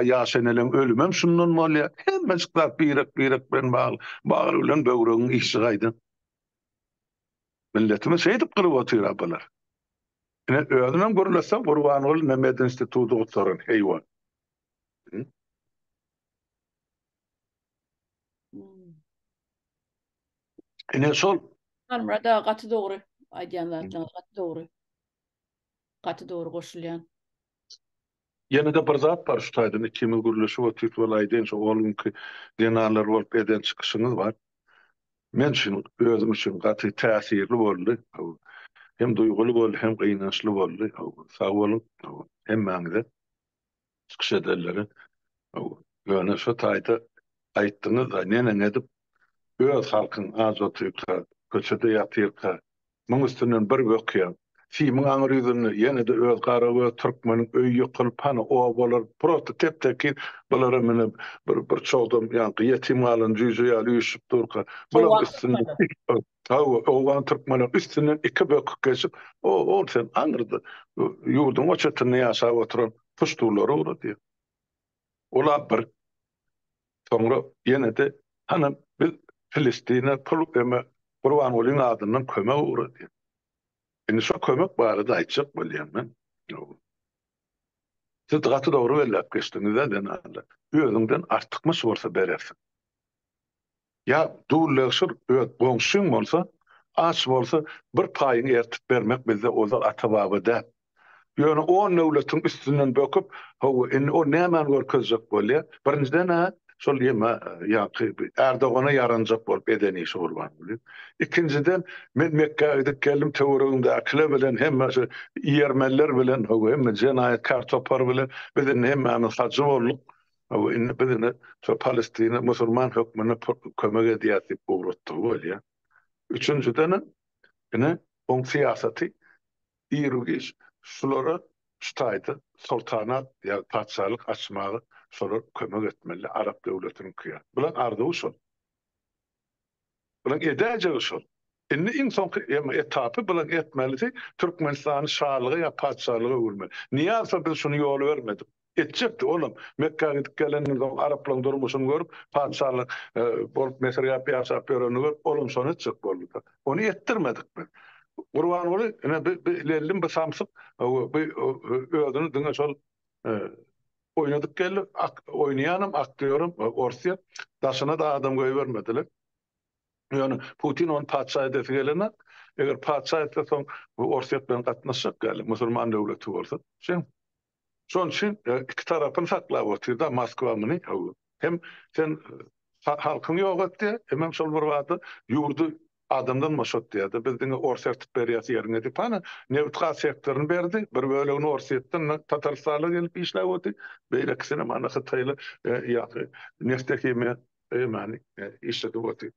ýaş eneleň ölümi hem şundan bolýar hemmejik zat birek birek bilen bagly bagyr bilen böwregiň işi gaýdan milletimiz şeýdip gyryp otyr a bular. Ine özümem gürletsem Gurbanguly ne medinstitudy gutaran heýwan. Ine şol. Halmyrat aga gaty dogry aýdýan zatlaryňyz gaty dogry. Gaty dogry goşulýan. Ýene-de bir zat bar şu taýdan ikimiz gürleşip otyrys weli aýdaýyn şu ol günki zenanlar bolup eden çykyşyňyz bar. Men üçin özüm üçin gaty täsirli boldy. Hem duýguly boldy hem gynançly boldy. Sag boluň hemmäňize çykyş edenlere. Ýöne şu taýda aýtdyňyz-da neneň edip öz halkyň aç otyrka, köçede ýatyrka Muň üstünden bir bökýäň. Simiň aňry ýüzünde ýene-de öz garagöz türkmeniň öýi ýykylyp, hany obalar prosto tep-tekiz, bularam ine bir bir çogdam ýaňky ýetim galan jüýje ýaly üýşüp durka, bulaň üstünden hawa, owgan türkmenler üstünden iki bökük geçip, o-ol sen aňyrda ýurduň o çetinde ýaşap oturan puştulary ugradýar. Ola bir. Soňra ýene-de Hany biz Filistine pul eme Gurbangulyň adyndan kömek ugradýas. Indi şo kömek barada aýtjak bolýan men. Siz gaty dogry belläp geçdiňiz-ä zenanlar. Özüňden artykmaç bolsa berersiň. Ýa dul-legşir öz goňşyň bolsa, aç bolsa bir paýyňy ertip bermek bizde ozal ata-baba däp. Ýöne on döwletiň üstünden böküp, hawa, indi o nämäni görkezjek bolýar? Birinjiden-ä, şol ýeme, ýaňky Erdogana ýaranjak bolup eden işi Gurbanguly. Ikinjiden, men Mekgä gidip geldim, töweregimdäkiler bilen, hemme şu ýermeliler bilen, hawa, hemme jenaýatkär topar bilen biz indi hemmämiz hajy bolduk. Hawa, indi biz indi şo Palestina musulman hökmünde kömek edýäs diýip ugratdygy bolýar. Üçünjidenem, ine, oň syýasaty Iru-giç şulara şu taýda soltanat ýa patyşalyk açmaga şolar kömek etmeli arap döwletiniňki ýaly. Bulaň arzuwy şol. Bulaň edäýjegi şol. Indi iň soňky etapy bulaň etmelisi Türkmenistany şalyga ýa patyşalyga öwürmeli. Nyýazowa biz şuny ýol bermedik. Etjekdi olam. Mekgä gidip gelenden soň araplaryň durmuşyny görüp, patyşalyk bolup mesirgäp ýaşap ýörenini görüp, olam şony etjek boldy-da. Ony etdirmedik biz. Gurbanguly ine bi bi lellim bi samsyk bi özüni diňe şol oýnadyp geldi. Oýnaýanam aktýoram Orsýet. Daşyna-da adam goýbermediler. Ýöne Putin ony patyşa edesi gelenok. Eger patyşa etse soň bu Orsýet bilen gatnaşjak ýaly musulman döwleti bolsa. Şeň. Şonuň üçin iki tarapyny saklap otyr-da Moskwa muny. Hem sen halkyňy ýok et diýýär, hemem şol bir wagtda ýurdy adamdan boşat diýýär-de. Biz diňe ors ertip berýäs ýeriňe diýip, hany nebit-gaz sektoryny berdi, bir bölegini Orsýetden Tatarystana gelip işläp otyr, beýlekisinem hany hytaýly ýa neftohimiýa ýemany işledip otyr.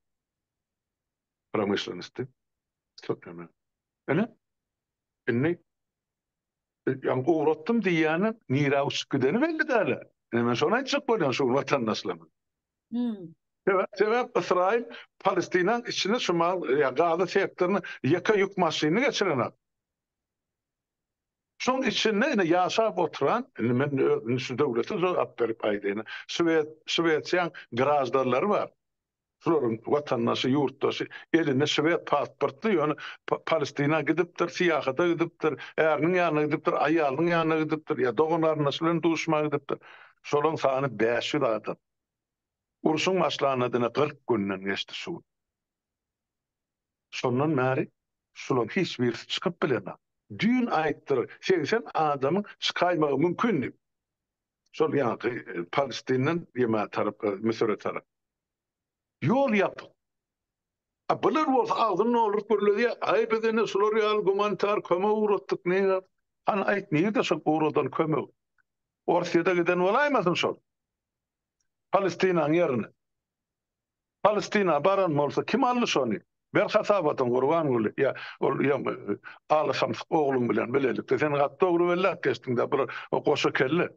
Promyşlennosti. Ine, indi Ýa ugratdym diýýänem nirä uçup gideni belli däl-ä. Ine men şony aýtjak bolýan şu gün watandaşlaryma. Sebäp, sebäp Ysraýyl Palestinaň içine şu mal ýa Gaza sektoryna ýeke ýük maşynyny geçirenok. Şoň içinde ine ýaşap oturan, indi men indi şu döwlete jogap berip aýdaýyn. Şwed, Şwesiýaň graždanlary bar. Şularyň watandaşy, ýurtdaşy, elinde şwed pasportly, ýöne Palestina gidipdir, syýahata gidipdir, äriniň ýanyna gidipdir, aýalynyň ýanyna gidipdir, ýa dogan-garyndaşy bilen duşmaga gidipdir. Şolaryň sany 500 adam. Urşuň başlanyna diňe 40 günden geçdi şu gün. Şondan bäri şularyň hiç birisi çykyp bilenok. Düýn aýtdylar, 80 adamyň çykaýmagy mümkin diýip. Şol ýaňky Palestinden ýemä tarap, Müsüre tarap. Ýol ýapyk. A bular bolsa agzyny dolduryp gürledýär, aý biz ine şular ýaly gumanitar kömek ugratdyk, nirä? Hany aýt nirde şol ugradan kömek? Orsýede giden bolaýmasyn şol? Palestinanyň ýerine. Palestina baran bolsa kim aldy şony? Ber hasabatyňy Gurbanguly ýa ol ýa Aly samsyk ogluň bilen bilelikde. Sen gaty dogry belläp geçdiňdä bular goşa kelle.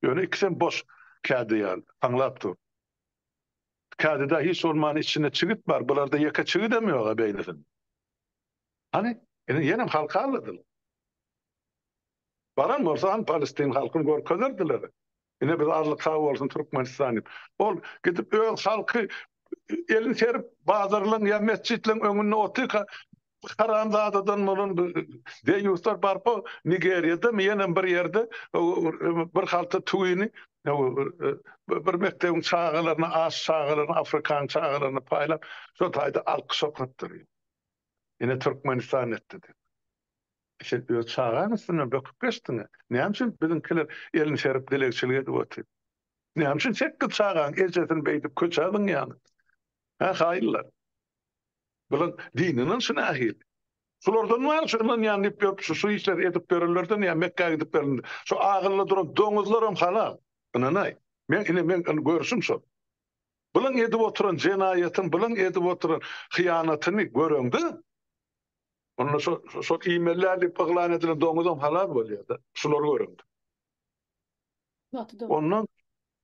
Ýöne ikisem boş kädi ýaly taňlap dur. Kädide hiç bolman içinde çigit bar, bularda ýeke çigidem ýoga beýnisinde. Hany, ine ýenem halky aldadylar. Baran bolsa hany Palestin halkyny görkezerdiler. Ine biz arlyk sag bolsun Türkmenistan diýip. Ol gidip öz halky elini serip bazarlaň ýa metjitleň öňünde otyrka haramzadadan bolan deýýuslar baryp Nigeriýadamy ýenem bir ýerde bir halta tüwini bir mekdebiň çagalaryna aç çagalaryna Afrikanyň çagalaryna paýlap şo taýda alkyş okatdyrýar. Ine Türkmenistan etdi diýip. Sen öz çagaň üstünden böküp geçdiň-ä. Näme üçin biziňkiler elini serip dilegçilik edip otyr? Näme üçin sekiz çagaň ejesini beýdip köçä zyňýaňyz? Hä, haýynlar? Bular dini ynanşy nähili? Şulardan bar şu ynanýan diýip ýörüp şu şu işleri edip ýörenlerden ýa Mekgä gidip gelende şu agylda duran doňuzlaram halal. Ynanaý. Men ine meň görüşim şol. Bulaň edip oturan jenaýatyny, bulaň edip oturan hyýanatyny göreňde Onda şo şol iýmeli däl diýip yglan edilen doňuzam halal bolýar-da, şulary göreňde. Gaty dogry. Ondan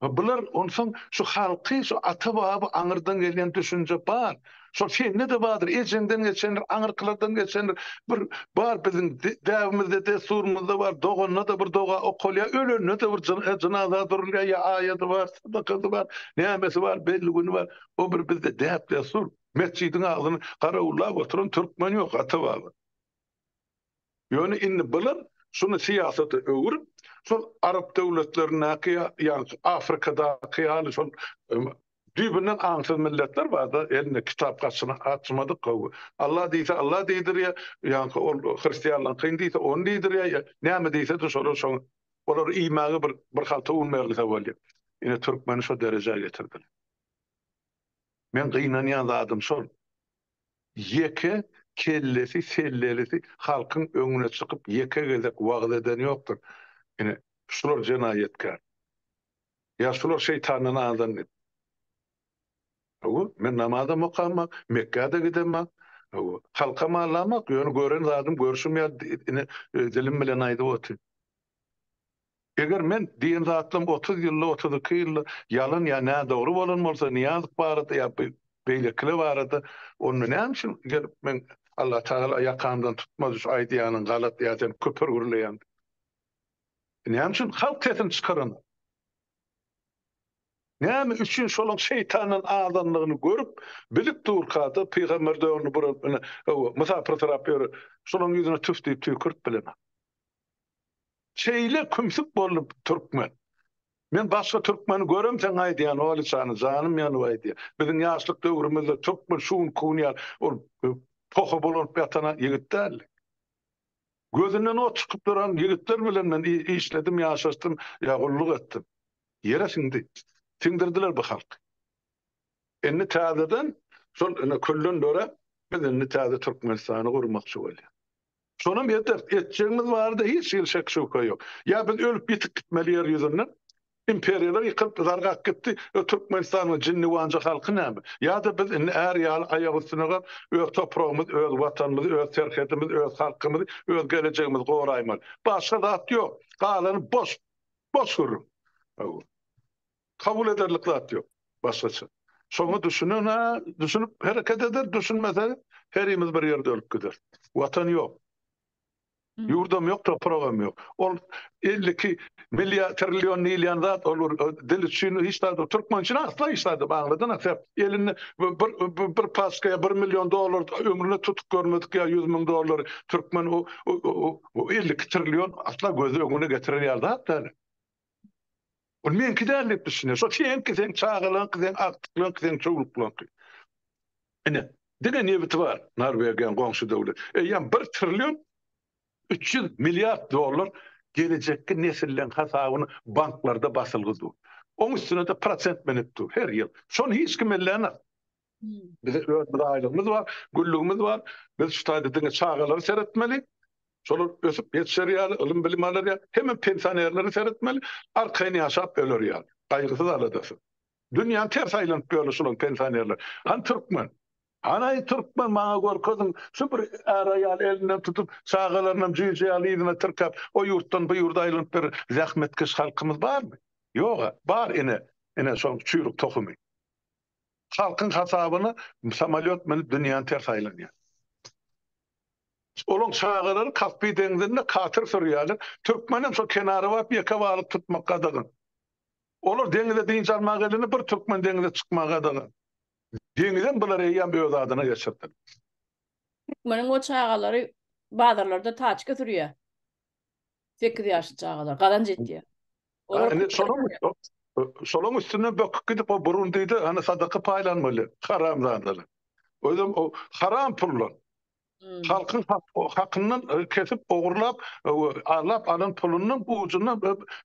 bular onsoň şu halky şu ata-baba aňyrdan gelýän düşünje bar. Şol sende-de bardyr, ejeňden geçendir, aňyrkylardan geçendir. Bir bar biziň däbimizde, dessurymyzda bar, doganda-da bir doga okalýar, ölende-de bir jynaza durulýar, ýa aýady bar, sadakasy bar, nämesi bar, belli güni bar. O bir bizde däp-dessur. Metjidiň agzyny garawullap oturan türkmen ýok ata-baba. Ýöne indi bular şuny syýasata öwrüp, şol arap döwletlerindäki ýa ýaňky Afrikadaky ýaly şol düýbünden aňsyz milletler barda, elinde kitap gaçyna açmadyk gowy. Allah diýse Allah diýdirýär, ýaňky ol hristianlaryňkyny diýse ony diýdirýär, ýa näme diýse-de şolar şoňa olara iýmäge bir bir halta un berilse bolýar. Ine türkmeni şo derejä getirdiler. Men gynanýan zadym şol. Ýeke kellesi sellelisi halkyň öňüne çykyp ýeke gezek wagyz eden ýokdur. Ine, şular jenaýatkär. Ýa şular şeýtandan azan diýip. Hawa, men namazam okamok, Mekgä-de gidemok. Hawa, halkam allamok, ýöne gören zadym görşüm ýaly ine dilim bilen aýdyp otyryn. Eger men diýen zatlarym 30 ýylda, 32 ýylda ýalan ýa nädogry bolan bolsa Nyýazow barada ýa beýlekiler barada, onda näme üçin gelip men Allatagala ýakamdan tutmaz şu aýdýanyň galat ýa sen küpür gürleýäň diýip. Näme üçin halk sesini çykaranok? Näme üçin şolaň şeýtandan azanlygyny görüp, bilip durka-da pygamber döwründe bir ine mysapyrsyrap ýören şolaň ýüzüne tüf diýip tüýkürip bilenok. Şeýle kümsük boldy türkmen. Men başga türkmeni göremseň aýdýan Oliçany janym ýanyp aýdýan. Biziň ýaşlyk döwrümizde türkmen şu günki gün ýaly ol poha bolanyp ýatan ýigit däldi. Gözünden ot çykyp duran ýigitler bilen men işledim, ýaşaşdym, ýa gulluk etdim. Ýere siňdi. Siňdirdiler bu halky. Indi täzeden şol ine külden döräp biz indi täze Türkmenistany gurmakçy bolýas. Şonam ederis. Etjegimiz barada hiç hili şek-şübhe ýok. Ýa biz ölüp ýitip gitmeli ýer ýüzünden. Imperiýalar ýykylyp zargap gitdi. Ö Türkmenistanyň jinniwanja halky näme? Ýa-da biz indi är ýaly aýak üstüne galyp, öz topragymyzy, öz watanymyzy, öz serhedimizi, öz halkymyzy, öz gelejegimizi goraýmaly. Başga zat ýok. Galany boş. Boş gürrüň. Kabul ederlik zat ýok. Başgaça. Şoňa düşünen-ä düşünip hereket eder, düşünmese herimiz bir ýerde ölüp gideris. Watan ýok. Ýurdam ýok, topragam ýok. Ol 52 milliard trillion diýilýän zat ol bir dil üçin hiç zat türkmen üçin asla hiç zat aňladan sebäp elinde bir bir paçka ýa bir million dollar ömrüne tutup görmedik ýa 100 müň dollary türkmen o 52 trillion asla gözi öňüne getirer ýaly zat däl. Ol meňki däl diýip düşünýär. Şo seňki, seň çagalaňky, seň agtyklaňky, seň çowluklaňky. Ine, diňe nebiti bar Norwegiýanyň goňşy döwlet. Eýýäm bir trillion 300 milliard dollar gelejekki nesilleň hasabyna banklarda basylgy dur. Oň üstüne-de prosent münüp dur her ýyl. Şony hiç kim ellänak. Bize öz bir aýlygymyz bar, günlügimiz bar. Biz şu taýda diňe çagalara seretmeli. Şolar ösüp ýetişer ýaly, ylym-bilim alar ýaly, hemem pensionerlere seretmeli, arkaýyn ýaşap öler ýaly. Gaýgysyz aladasyz. Dünýäni ters aýlanyp ýörler şolaň pensionerler. Hany türkmen? Hanaý türkmen maňa görkeziň şu bir är-aýal elinden tutup çagalarynam jüýje ýaly yzyna tirkäp o ýurtdan bu ýurda aýlanyp bir zähmetkeş halkymyz barmy? Ýoga. Bar ine ine şoň çüýrük tohumy. Halkyň hasabyna samolýot münüp dünýäni ters aýlanýar. Olaň çagalary Kaspi deňzinde kater sürýärler. Türkmenem şo kenara baryp ýeke balyk tutmak gadagan. Olar deňize dynç almaga gelende bir türkmen deňize çykmaga gadagan. Deňizem bular eýýäm öz adyna geçirdiler. Türkmeniň o çagalary bazarlarda taçka sürýär. 8 ýaşly çagalar gazanç etýär. Olar indi şolaň şolaň üstünden böküp gidip o Burundide hany sadaka paýlanmaly haramzadalar. Özem o haram pullar. Hmm. Halkyň hakyndan kesip ogurlap alap alan pulundan ujundan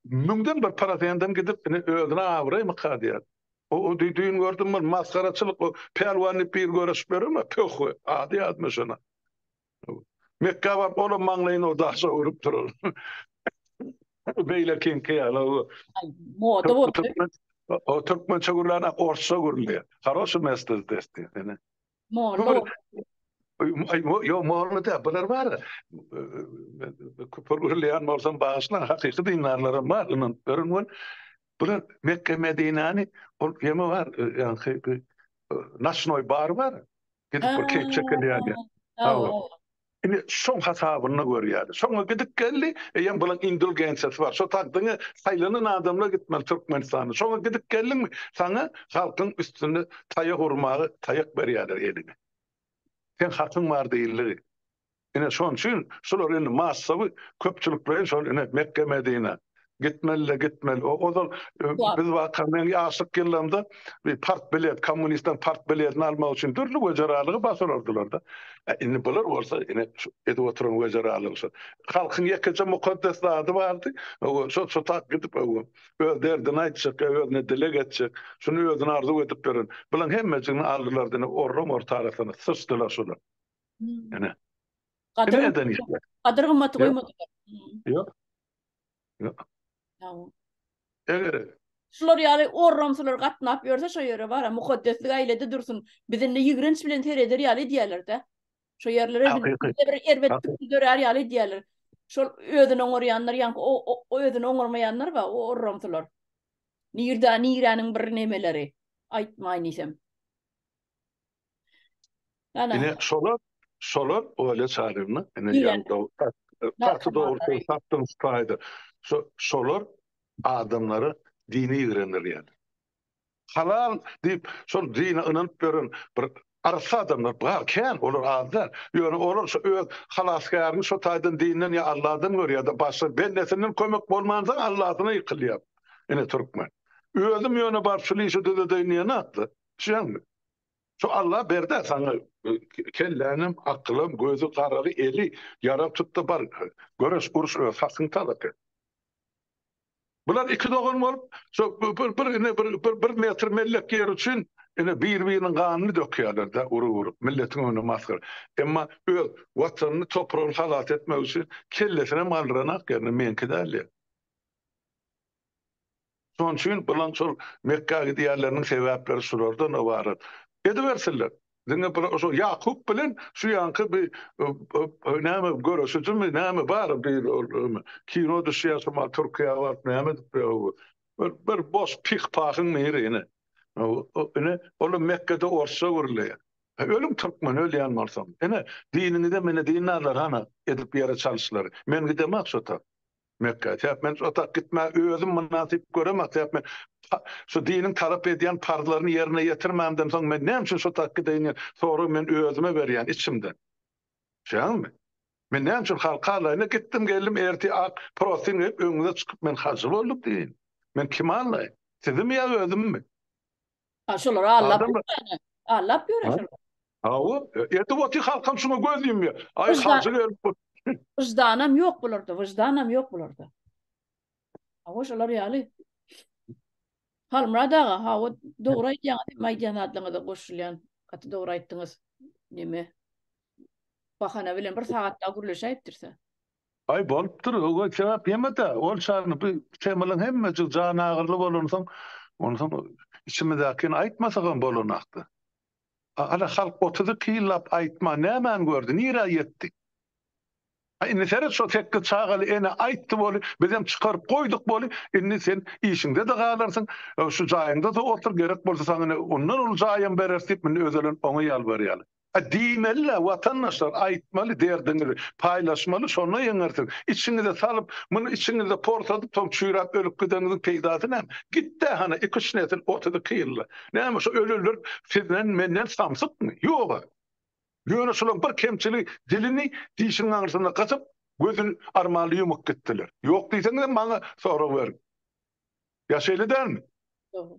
müňden bir prosentden gidip ine özüne abraýmyka diýýär. O düýn gördüm bir masgaraçylyk o pälwan diýip bir göreşip ýöreme pöhwe ady ýadyma şona. Mekgä baryp olam maňlaýyny o daşa urup durar. Beýlekiňki ýaly. Moda boldy. O türkmençe gürlän orsça gürleýär. Haroşy mesto zdes diýýär. Molla. Ýok, molla däl. Bular bar. Küpür gürleýän bolsam bagyşlaň, hakyky dindarlaram bar, ynanyp berin weli. Bular Mekge Medinäni ol ýeme bar, ýaňky naçnoý bar bar. Gidip bir keýp çekilýär. Hawa. Indi şoň hasabynda görýär. Şoňa gidip geldi, eýýäm bulaň indulgensiýasy bar. Şo tak diňe saýlanan adamlar gitmeli Türkmenistana. Şoňa gidip geldiňmi, saňa halkyň üstünde taýak urmaga taýak berýärler eliňe. Seň hakyň bar diýildigi. Ine şoň üçin şular indi massawy köpçülikleýin şol ine Mekge Medina Gitmeli-de gitmeli. O ozal biz waka meň ýaşlyk ýyllarymda bir partbilet, kommunistleriň partbiletini almak üçin dürli wejeralygy basyrardylar-da. Indi bular bolsa ine şu edip oturan wejeralygy şu. Halkyň ýekeje mukaddes zady bardy. Şo şo tak gidip öz derdini aýtjak, özüne dileg etjek, şuny özüne arzuw edip ýören. Bularyň hemmejigini aldylar-da ine orram orta arasyna syçdylar şular. Ine. Gadyr gadyr gymmaty goýmadylar. Ýok. Ýok. Eger Şular ýaly orramsylar gatnap ýörse şo ýere bara mukaddeslik aýlede dursun. Biz indi ýigrenç bilen sereder ýaly edýärler-de. Şo ýerlere bir erbet pikir dörär ýaly edýärler. Şol özüni oňarýanlar ýaňky o o özüni oňarmaýanlar bar, o orramsylar. Nirde niräniň bir nemeleri aýtmaýyn diýsem. Ana. Ine şolar, şolar Olya Çaryýewna, ine ýaňy gaty dogry söz tapdyň şu taýda. Şo şolar adamlary dine ýigrendirýär. Halal diýip, şol dine ynanyp ýören bir arassa adamlar bar, kän, olar az däl. Ýöne olar şo öz halasgärini şo taýdan dinden ýa Alladan görýär-de, başga bendesinden kömek bolmansoň Allasyna ýykylýar. Ine türkmen. Özüm ýöne baryp şul işi düzedeýin diýenok-da. Düşýäňmi? Şu Alla berdä saňa kellänem, akylam, gözi, garagy, eli, ýarag tut-da bar, göreş, uruş öz hakyňy talap et. Bular iki dogan bolup, şo bir bir ine bir bir bir metr mellek ýer üçin ine bir-biriniň ganyny dökýärler-dä urup-urup, milletiň öňünde masgara. Emma öz watanyny, topragyny halas etmek üçin kellesinem galdyranak ýerine meňki däl diýýär. Şonuň üçin bulaň şol Mekgä gidýänleriniň sebäpleri şulardan ybarat. Edibersinler. Diňe bular şo Ýakup bilen şu ýaňky bir näme göreşijimi näme bar bir ol kino düşýär şu mal Türkiýä baryp näme edip bir bir boş pih-pahyň biri ine. Ine olam Mekgede orsça gürleýär. Ölüň türkmen ölýän bolsaň. Ine diniňizem ine dindarlar hana edip ýere çalyşlary. Men gidemak şo tak. Mekgä. Sebäp men şo tak gitmäge özüm mynasyp göremok. Sebäp men şu diniň talap edýän parzlaryny ýerine ýetirmämden soň men näme üçin şo tak gideýin diýen soragy men özüme berýän içimden. Düşýäňizmi? Men näme üçin halka alaýyn? Gitdim geldim ertir ak prostyn geýip öňüňize çykyp men hajy boldum diýeýin. Men kimi aldaýyn? Sizimi ýa özümmi? Ha şolar allap ýörene. Allap ýöre şolar. Hawa, edip otyr halkam şuňa göz ýumýar. Aý hajy gelip bu. Wyždanam ýok bularda, wyždanam ýok bularda. Hawa şolar ýaly. Halmyrat aga, hawa dogry aýdýaňyz, hemme aýdýan zatlaryňyza goşulýan. Gaty dogry aýtdyňyz. Neme? Bahana bilen bir sagat daha gürleşäýipdiris. Aý bolupdyr, o sebäp ýeme-de, ol çagyny bu temalaň hemmejigi janagyryly bolansoň, onsoň içimizdäkini aýtmasagam bolanakdy. Ala halk 32 ýyllap aýtman nämäni gördi, nirä ýetdi? A indi seret şo sekiz çagaly ene aýtdy boly, bizem çykaryp goýduk boly, indi sen işiňde-de galarsyň, şu jaýyňda-da otur, gerek bolsa saňa ine ondan uly jaýam bereris diýip, indi özelen oňa ýalbarýarlar. A diýmeli-dä, watandaşlar, aýtmaly derdiňizi, paýlaşmaly, şonda ýeňersiň. Içiňize salyp, muny içiňizde porsadyp, soň çüýräp ölüp gideniňiziň peýdasy näme? Gitd-ä hany iki-üç nesil 32 ýylda. Näme, şo ölenler sizden, menden samsykmy? Ýog-a. Ýöne şolaň bir kemçiligi dilini dişiniň aňyrsynda gysyp, gözüni armanly ýumup gitdiler. Ýok diýseňizem maňa sorag beriň. Ýa şeýle dälmi? Dogry.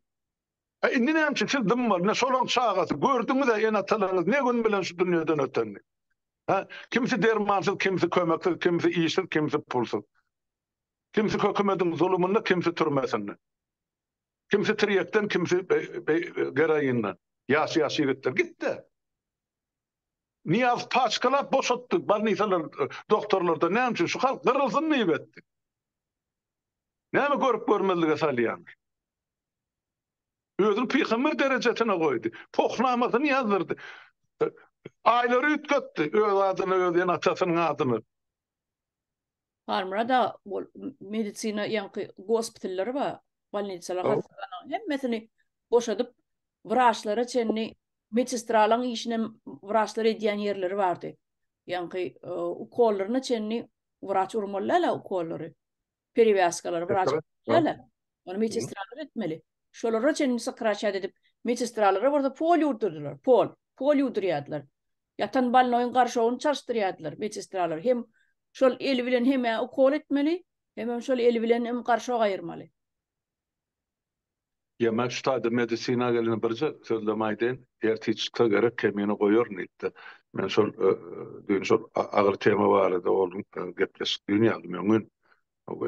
A indi näme üçin siz dymmaly? Ine şolaň çagasy. Gördüňiz-ä ene-atalaryňyz ne gün bilen şu dünýeden ötenini. Hä? Kimsi dermansyz, kimsi kömeksiz, kimsi işsiz, kimsi pulsuz. Kimsi hökümediň zulumynda, kimsi türmesinde. Kimsi tirýekden, kimsi geroinden. Ýaş-ýaş ýigitler. Gitdi. Nyýazow paçkalap boşatdy bolnisalar, doktorlardan. Näme üçin? Şu halk gyrylsyn diýip etdi. Näme görüp görmezlige salýaňyz? Özüni pygamber derejesine goýdy. Pohnamasyny ýazdyrdy. Aýlary üýtgetdi. Öz adyny, öz ene-atasynyň adyny. Halmyrat aga, ol medisina ýaňky gospitallar bar, bolnisalar, hassahana hemmesini boşadyp, wraçlara çenli medsestralaryň işinem wraçlar edýän ýerleri bardy. Ýaňky ukollaryna çenli wraç urmaly däl-ä ukollary. Perewýazkalary wraç däl-ä. Ony medsestralar etmeli. Şolara çenli sokraçat edip, medsestralara bolsa pol ýuwdurdylar, pol. Pol ýuwdurýardylar. Ýatan bolnoýyň garşogyny çalyşdyrýardylar medsestralar. Hem şol eli bilen hem-ä ukol etmeli, hemem şol eli bilen hem garşok aýyrmaly. Ýa men şu taýda medisina gelende birje sözlem aýdaýyn, ertir çyksa gerek kemini goýaryn diýipdi. Men şol düýn şol agyr tema barada oglum gepleşik düýn ýazdym öňňin.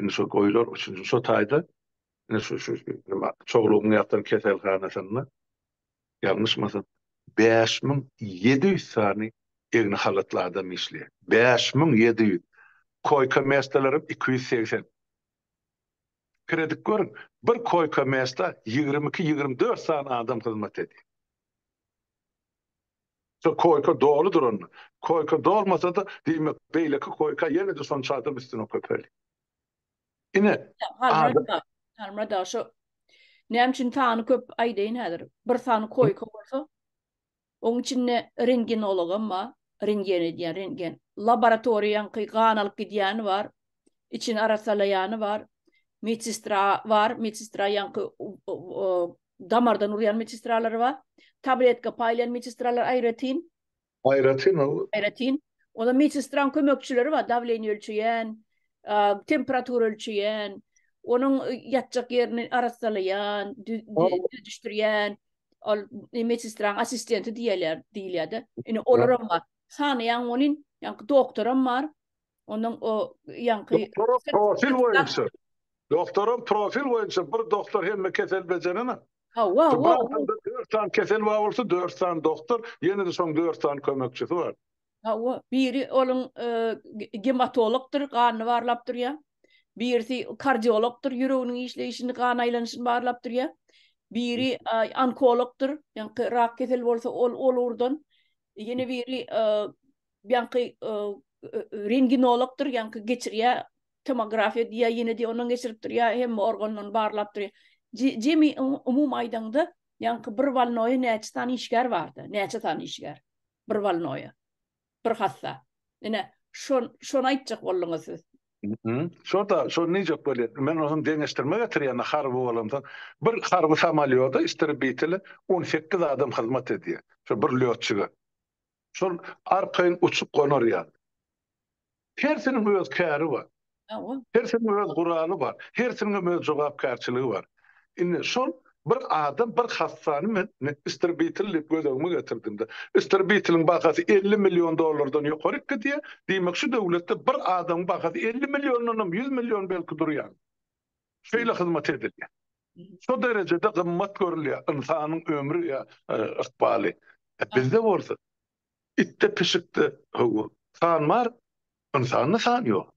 Indi şol goýlar üçünji şo taýda ine şu şu nima çoglugyň ýatan keselhanasynda ýalňyşmasam 5700 sany egni halatly adam işleýär. 5700. Koýka mestelerim 280. Pikir edip görüň, bir koýka mesta 22-24 sany adam hyzmat edýär. Şo koýka doly duranda. Koýka dolmasa-da, diýmek, beýleki koýka ýene-de şonça adam üstüne köpelýär. Ine, adam... Halmyrat aga, şo näme üçin sany köp aýdaýyn häzir. Bir sany koýka bolsa, oň içinde rentgenologam bar, rentgen edýän, rentgen. Laboratoriýa ýaňky gan alyp gidýäni bar, içini arassalaýany bar, medsestra bar, medsestra ýaňky damardan urýan medsestralary bar, tabletka paýlaýan medsestralar aýratyn. Aýratyn ol. Aýratyn. Onda medsestraň kömekçileri bar, dawleniýe ölçeýän, temperatura ölçeýän, onuň ýatjak ýerini arassalaýan, düzüşdirýän, ol medsestraň assistenti diýilýär, diýilýär-de. Ine olaram bar. Sanaýaň welin, ýaňky doktoram bar. Ondan o ýaňky Doktoram profil boýunça. Doktoram profil boýunça bir doktor hemme kesel bejerenok. Hawa, hawa. Bir adamda 4 sany kesel bar bolsa 4 sany doktor, ýene-de şoň 4 sany kömekçisi bar. Hawa, biri onuň gematologdyr, ganyny barlap durýar. Birisi kardiologdyr, ýüreginiň işleýşini, gan aýlanyşyny barlap durýar. Biri onkologdyr, ýaňky rak keseli bolsa ol ol ugurdan. Ýene biri ýaňky rentgenologdyr, ýaňky geçirýär, tomografiýa diýýär, ýene diýýär, ondan geçirip durýar, hemme organlaryny barlap durýar. Jemi umumy aýdaňda, ýaňky bir bolnoýa näçe sany işgär bardy? Näçe sany işgär? Bir bolnoýa. Bir hassa. Ine, şon şony aýtjak bolduňyz siz. Şo-da, şony diýjek bolýan. Men onsoň deňeşdirme getirýän, harby bolamsoň. Bir harby samolýoda, istrebitele 18 adam hyzmat edýär. Şo bir lýotçiga. Şol arkaýyn uçup gonar ýaly. Hersiniň öz käri bar. Hersiniň öz guraly bar. Hersiniň hem öz jogapkärçiligi bar. Indi şol bir adam bir hassany men istrebitel diýip göz öňüme getirdim-de. Istrebiteliň bahasy 50 million dollardan ýokaryk gidýär. Diýmek şu döwletde bir adamyň bahasy 50 milliondan hem 100 million belki durýan. Şeýle hyzmat edilýär. Şo derejede gymmat görülýär ynsanyň ömri ýa ykbaly. Bizde bolsa itde pişikde hawa san bar, ynsanda san ýok.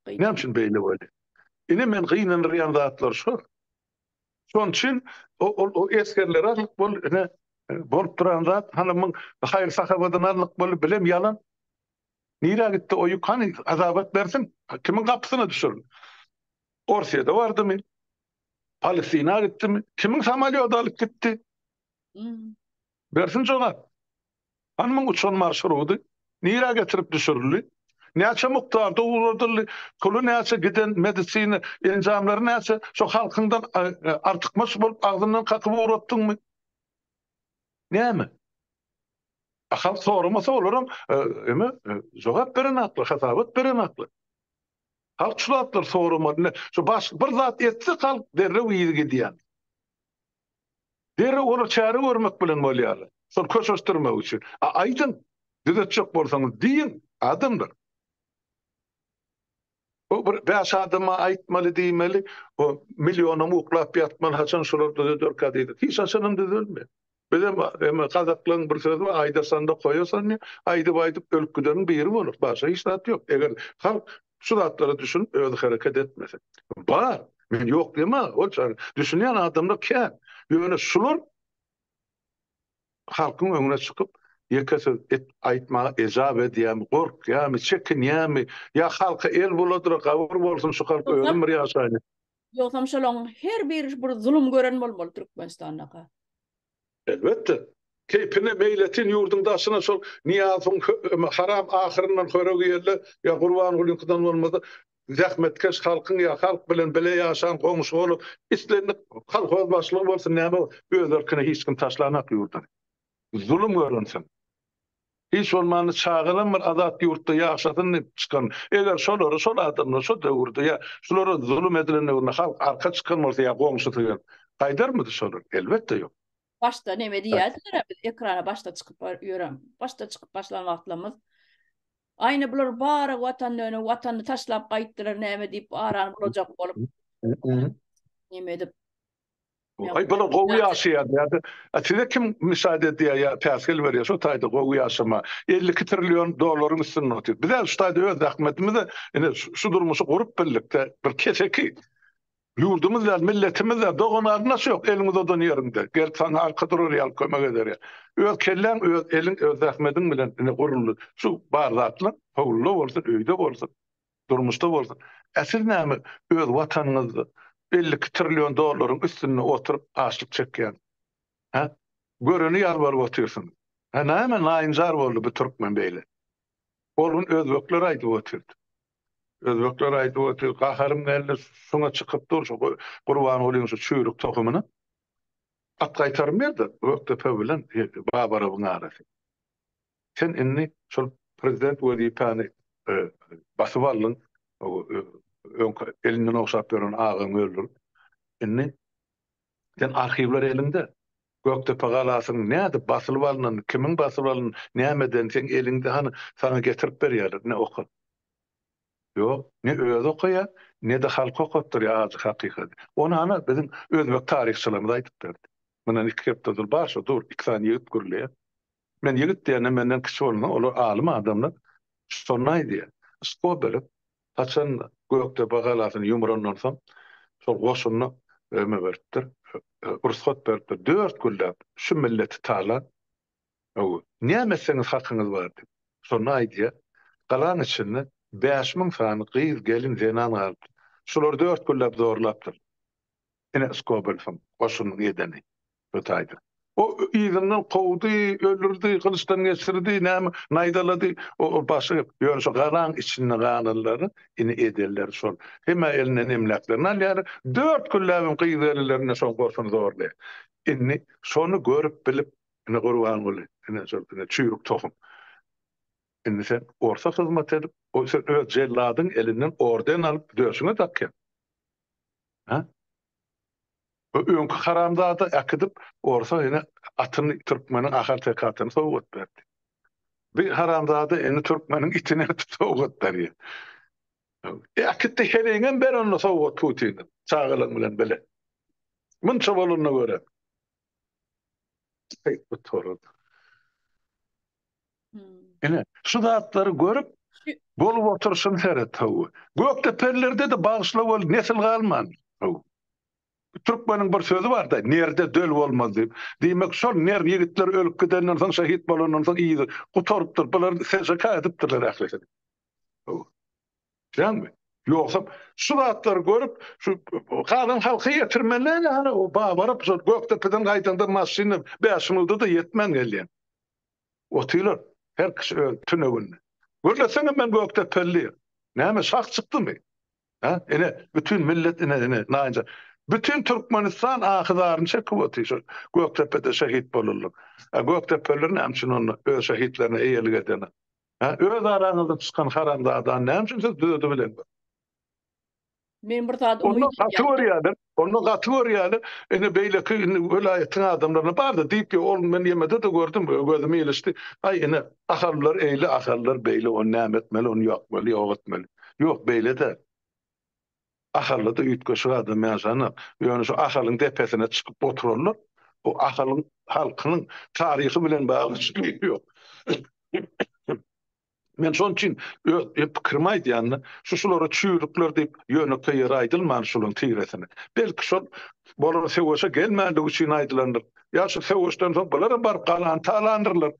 Näme üçin beýle bolýar? Ine men gynandyrýan zatlar şol. Şonuň üçin ol o esgerleri alnyp bol ine bolup duran zat hanymyň haýyr sahabadan alnyp boldy bilem ýalan. Nirä gitdi o ýük hany hasabat bersin kimiň gapysyna düşürildi? Orsýede bardymy? Palestina gitdimi? Kimiň samolýody alyp gitdi? Bersin jogap. Hany muň uçan marşrudy? Nirä getirip düşürildi? Näçe mukdarda ugradyldy? Puly näçe giden medisina enjamlary näçe? Şo halkyňdan artykmaç bolup agzyndan kakyp ugratdyňmy? Näme? A halk soramasa olaram eme jogap berenaklar, hasabat berenaklar. Halk şu zatlary soramaly. Ine şu baş bir zat etse halk derrew yzy gidýär. Derrew olar çäre görmek bilen bolýarlar. Şol köşeşdirmek üçin. A aýdyň, düzetjek bolsaňyz diýiň, adamlar. O bir bäş adama aýtmaly diýmeli, o millionam uklap ýatmaly haçan şular düzederkä diýdi. Hiç haçanam düzelmeýär. Bizem eme gazaklaryň bir sözi bar, aýdasanda koýasan diýip, aýdyp-aýdyp ölüp gideniň biri bolar. Başga hiç zat ýok. Eger halk şu zatlara düşünip özi hereket etmese. Bar. Men ýok diýemok. Ol düşünýän adamlar kän. Ýöne şular halkyň öňüne çykyp ýeke söz et aýtmaga ejap edýärmi, gorkýarmy, çekinýärmi, ýa halka el buladyra gabyr bolsun şu halk özüm bir ýaşaýyn. Ýogsam şolaň her biri bir zulum gören bolmaly Türkmenistandaka. Elbetde. Keýpine meýletin ýurduň daşyna şol Nyýazowyň haram ahyryndan hörek iýenler ýa Gurbangulyňkydan bolmasa zähmetkeş halkyň ýa halk bilen bile ýaşan goňşy bolup islendik kolhoz başlygy bolsun näme öz erkine hiç kim taşlanak ýurduny. Zulum görensiň. Hiç bolmanda çagalam bir azat ýurtda ýaşasyn diýip çykan. Eger şolara, şol adamlar şo döwürde ýa şulara zulum edilen döwründe halk arka çykan bolsa ýa goňşusy gelip, gaýdarmydy şolar? Elbetde ýok. Başda neme diýýärdiler-ä biz ekrana başda çykyp ýören, başda çykyp başlan wagtlarymyz. Aýna bular bary watan döne, watanyny taşlap gaýtdylar näme diýip arany bulajak bolup. Neme edip. Aý bular gowy ýaşaýar diýýärdi. A size kim müşahede edýär ýa päsgel berýär şo taýda gowy ýaşama. 52 trillion dollaryň üstünde otyr. Biz-ä şu taýda öz zähmetimize ine şu durmuşy gurup bildik-de bir keseki. Ýurdumyz däl, milletimiz däl, dogan-garyndaş ýok eliň uzadan ýeriňde. Gelip saňa arka durar ýaly kömek eder ýaly. Öz kelläň, öz eliň, öz zähmediň bilen ine guruldy. Şu bar zatlar howluda bolsun, öýde bolsun. Durmuşda bolsa, ä siz näme öz watanyňyzda 52 trillion dollaryň üstünde oturyp açlyk çekýäňiz? Hä? Göreni ýalbaryp otyrsyňyz. Hä näme naýynjar boldy bu türkmen beýle? Ol gün özbekler aýdyp otyrdy. Özbekler aýdyp otyr, gaharym geldi, şuňa çykyp dur şu Gurbangulyň şu çüýrük tohumyna. At gaýtarym berdi Gökdepe bilen Babarowyň arasy. Sen indi şol prezident wezipäni basyp aldyň, öňki elinden ogşap ýören agaňy öldürip. Indi sen arhiwler eliňde. Gökdepe galasynyň nädip basylyp alnanyny, kimiň basyp alanyny, nämeden seň eliňde hany saňa getirip berýärler, ine oka. Ýok, ne özi okaýar, ne-de halky okatdyrýar ajy hakykady. Ony hany biziň özbek taryhçylarymyz aýdyp berdi. Mundan iki hepde ozal bar şo dur, iki sany ýigit gürleýär. Men ýigit diýende menden kiçi bolanda olar alym adamlar şonda aýdýar. Skobelew haçan Gökdepe galasyny ýumurandan soň şol goşunyna öme beripdir, rugsat beripdir. Dört günläp şu milleti talan, näme etseňiz hakyňyz bar diýip. Şonda aýdýar, galaň içinde 5000 sany gyz, gelin, zenan galypdyr. Şulary dört günläp zorlapdyr. Ine Skobelewiň goşunynyň edeni. Şu taýda. O yzyndan kowdy, öldürdi, gylyçdan geçirdi, näme, naýzalady. O başga gep. Ýöne şu galaň içinde galanlary ine edenleri şol. Hemme elinden emläklerini alýarlar. Dört günläbem gyz-gelinlerine şoň goşuny zorlaýar. Indi şony görüp bilip, ine Gurbanguly, ine şol ine çüýrük tohum. Indi sen orsa hyzmat edip, o sen öz jelladyň elinden orden alyp döşüňe dakýaň. Hä? Bu öňki haramzada äkidip orsa ine atyny türkmeniň ahalteke atyny sowgat berdi. Bir haramzada indi türkmeniň itini äkidip sowgat berýär. Äkitdi heleýiňem ber onda sowgat Putine çagalaň bilen bile. Munça bolanyna görä. Eý bu torun. Ine şu zatlary görüp. Bolup oturyşyny seret, hawa. Gökdepelilerde-de bagyşla weli nesil galman, hawa. Türkmeniň bir sözi bar-da, Nerde döl bolmaz diýip. Diýmek, şol ner ýigitler ölüp gidenden soň, şehit bolandan soň yzy gutarypdyr. Bular SŽK edipdirler ählisini. Hawa. Düşýäňmi? Ýogsam şu zatlary görüp, şu galan halka ýetirmeli däl, hany o baryp şol Gökdepeden gaýdanda maşynda bäş minutda-da ýetmän gelýän. Otyrlar her kişi öz tüneginde. Gürleseňem men Gökdepeli. Näme şah çykdymy? Hä? Ine bütin millet ine ine naýynjar. Bütin Türkmenistan ahy-zaryny çekip otyr şol Gökdepede şehit bolanlar. A Gökdepeliler näme üçin onda öz şehitlerine eýelik edenak? Hä, öz araňyzdan çykan haramzadany näme üçin siz düzedibileňiz? Men bir zat umyt Ondan gaty görýärler, ondan gaty görýärler. Ine beýleki indi welaýatyň adamlaryna bar-da diýip, ol men ýemede-de gördüm, gözüme ilişdi. Aý ine, ahallylar eýle, ahallylar beýle, ony näme etmeli, ony ýakmaly, ýok etmeli. Ýok, beýle däl. Ahalda-da üýtgeşik adam ýaşanok. Ýöne şu Ahalyň depesine çykyp oturanlar bu Ahalyň halkynyň taryhy bilen bagly şygy ýok. Men şonuň üçin öz pikirimi aýdýan-da, şu şulara çüýrükler diýip ýönekeý ýere aýdylman şularyň tiresine. Belki şol bolan söweşe gelmänligi üçin aýdylandyr. Ýa şu söweşden soň bularam baryp galany talandyrlar.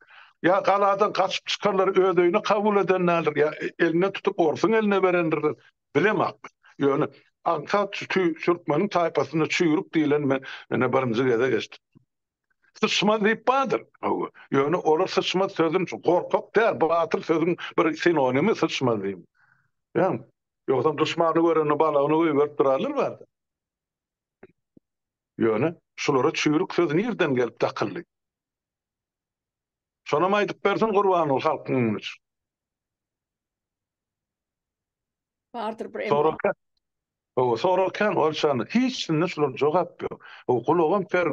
Ýa galadan gaçyp çykanlary öz öýüne kabul eden däldir. Ýa elinden tutup orsuň eline berendirler. Bilemok. Ýöne aňsat şu türkmeniň taýpasynda çüýrük diýlen men ine birinji gezek eşitdim. Syçmaz diýip bardyr. Hawa. Ýöne olar syçmaz sözüni şu gorkak däl, batyr sözüň bir sinonimi syçmaz diýip. Ýa ýogsam duşmany görende balagyny goýberip durarlar bardy. Ýöne şulara çüýrük sözi nirden gelip dakyldy? Şonam aýdyp bersin Gurbanguly halkyň öňüne çykyp. Bardyr bir Sorag kän. Hawa, sorag kän Olşan. Hiçsinde şular jogap ýok. Hawa, gulagam ker,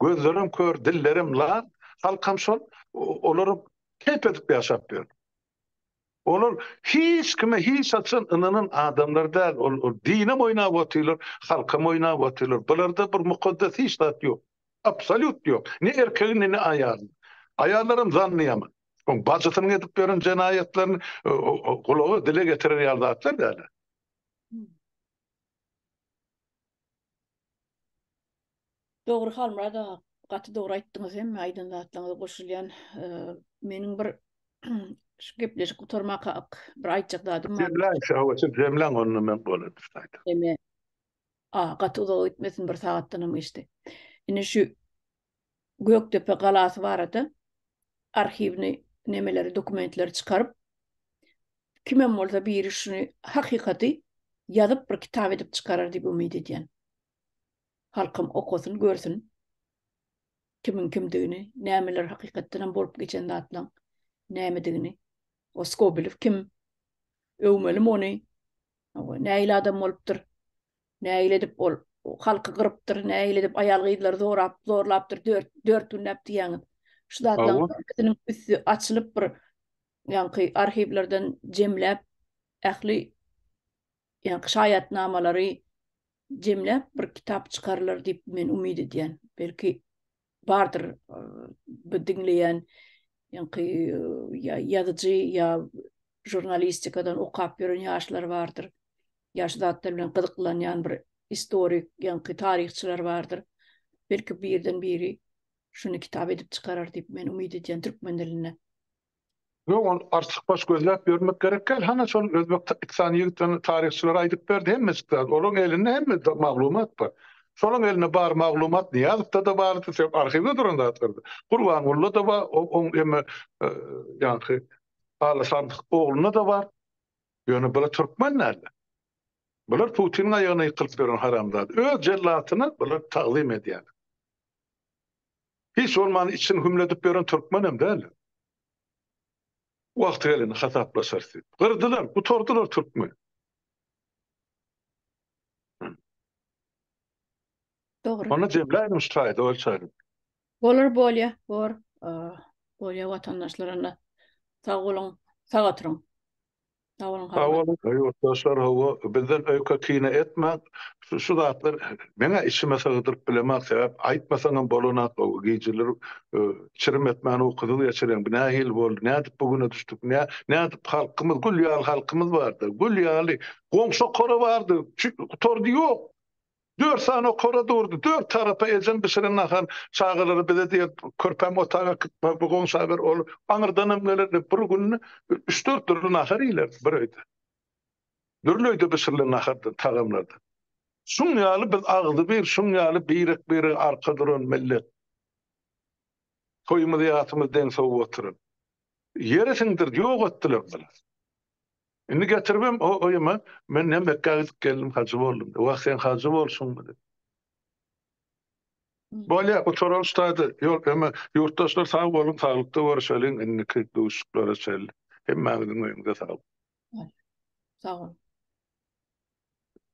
gözlerem kör, dillerem lal. Halkam şol. Olaram keýp edip ýaşap ýör. Olar hiç kime hiç haçan ynanan adamlar däl. Ol dinem oýnap otyrlar, halkam oýnap otyrlar. Bularda bir mukaddes hiç zat ýok. Absolýut ýok. Ne erkeginde, ne aýalynda. Aýallaram zanny ýaman. Oň bajysynyň edip ýören jenaýatlaryny gulaga, dile getirer ýaly zatlar däl. Dogry Halmyrat aga, gaty dogry aýtdyňyz, hemme aýdan zatlaryňyza goşulýan. Meniň bir şu gepleşik gutarmaka bir aýtjak zadym bar. Jemläň, şawa, siz jemläň onda men bolar aýdar. Eme, a, gaty uzaga gitmesin, bir sagatdanam geçdi. Indi şu Gökdepe galasy barada arhiwni nemeleri, dokumentleri çykaryp, kimem bolsa biri şuny hakykaty ýazyp bir kitap edip çykarar diýip umyt edýän. Halkym okasyn, görsün kimiň kimdigini, nämeler hakykatdan hem bolup geçen zatlaň nämedigini. O Skobelew kim? Öwmelimi ony? Nähili adam bolupdyr? Nähili edip ol halky gyrypdyr, nähili edip aýal-gyzlary zorap, zorlapdyr, dört, dört günläp diýýäňiz. Şu zatlaryň hemmesiniň üsti açylyp bir ýaňky arhiwlerden jemläp ähli ýaňky şaýatnamalary jemläp bir kitap çykarylar diýip men umyt edýän. Belki bardyr bu diňleýän ýaňky ýa ýazyjy ýa žurnalistikadan okap ýören ýaşlar bardyr. Ýa şu zatlar bilen gyzyklanýan bir istorik, ýaňky taryhçylar bardyr. Belki birden biri şuny kitap edip çykarar diýip men umyt edýän türkmen dilinde. Ýok, ony artykmaç gözläp ýörmek gerek däl. Hana şol özbek iki sany ýigit ony taryhçylara aýdyp berdi, hemmesi zat. Olaryň elinde hemme maglumat bar. Şolaryň elinde bar maglumat Nyýazowda-da bardy, sebäp arhiwde duran zatlardy. Gurbangulyda-da bar, oň emme ýaňky Aly Sandyk oglunda-da bar. Ýöne bular türkmen däldi. Bular Putiniň aýagyna ýykylyp ýören haramzada. Öz jellatyna bular tagzym edýärler. Hiç bolmanda içini hümledip ýören türkmenem däl. Wagty gelende hasaplaşarys diýip. Gyrdylar, gutardylar türkmeni. Dogry. Onda jemläýdim şu taýda ölçäýdim. Bolar bolýa, bor. Bolýa watandaşlar onda. Sag boluň, sag oturyň. Sag boluň. Sag boluň ýurtdaşlar hawa bizden öýke kine etmäň şu şu zatlar meňä içime sygdyryp bilemok sebäp aýtmasaňam bolanak gijeler çirim etmän ukusyz geçirýäň bu nähili boldy nädip bu güne düşdük nä nädip halkymyz gül ýaly halkymyz bardy gül ýaly goňşy okara bardy gutardy ýok Dört sany okara durdy. Dört tarapa ejem bişiren nahar çagalara bize diýer, körpäm otaga äkit, bu goňşa ber, ol aňyrdanam geler diýip, bir günde üç-dört dürli nahar iýlerdi bir öýde. Dürli öýde bişirilen nahardan, tagamlardan. Şuň ýaly biz agzybir, şuň ýaly birek-birege arka duran millet. Toýumyz, ýasymyz deň sowup oturan. Ýere siňdirdi, ýok etdiler bular. Indi getiribem o oýuma men ne Mekgä gidip geldim hajy boldum. Wah sen hajy bolşuňmy diýip. Bolýa gutaral ştaýda ýol eme ýurtdaşlar sag boluň saglykda görüşeliň indiki duşuşyklara çenli. Hemmäňiziň öýüňize saglyk. Sag bol.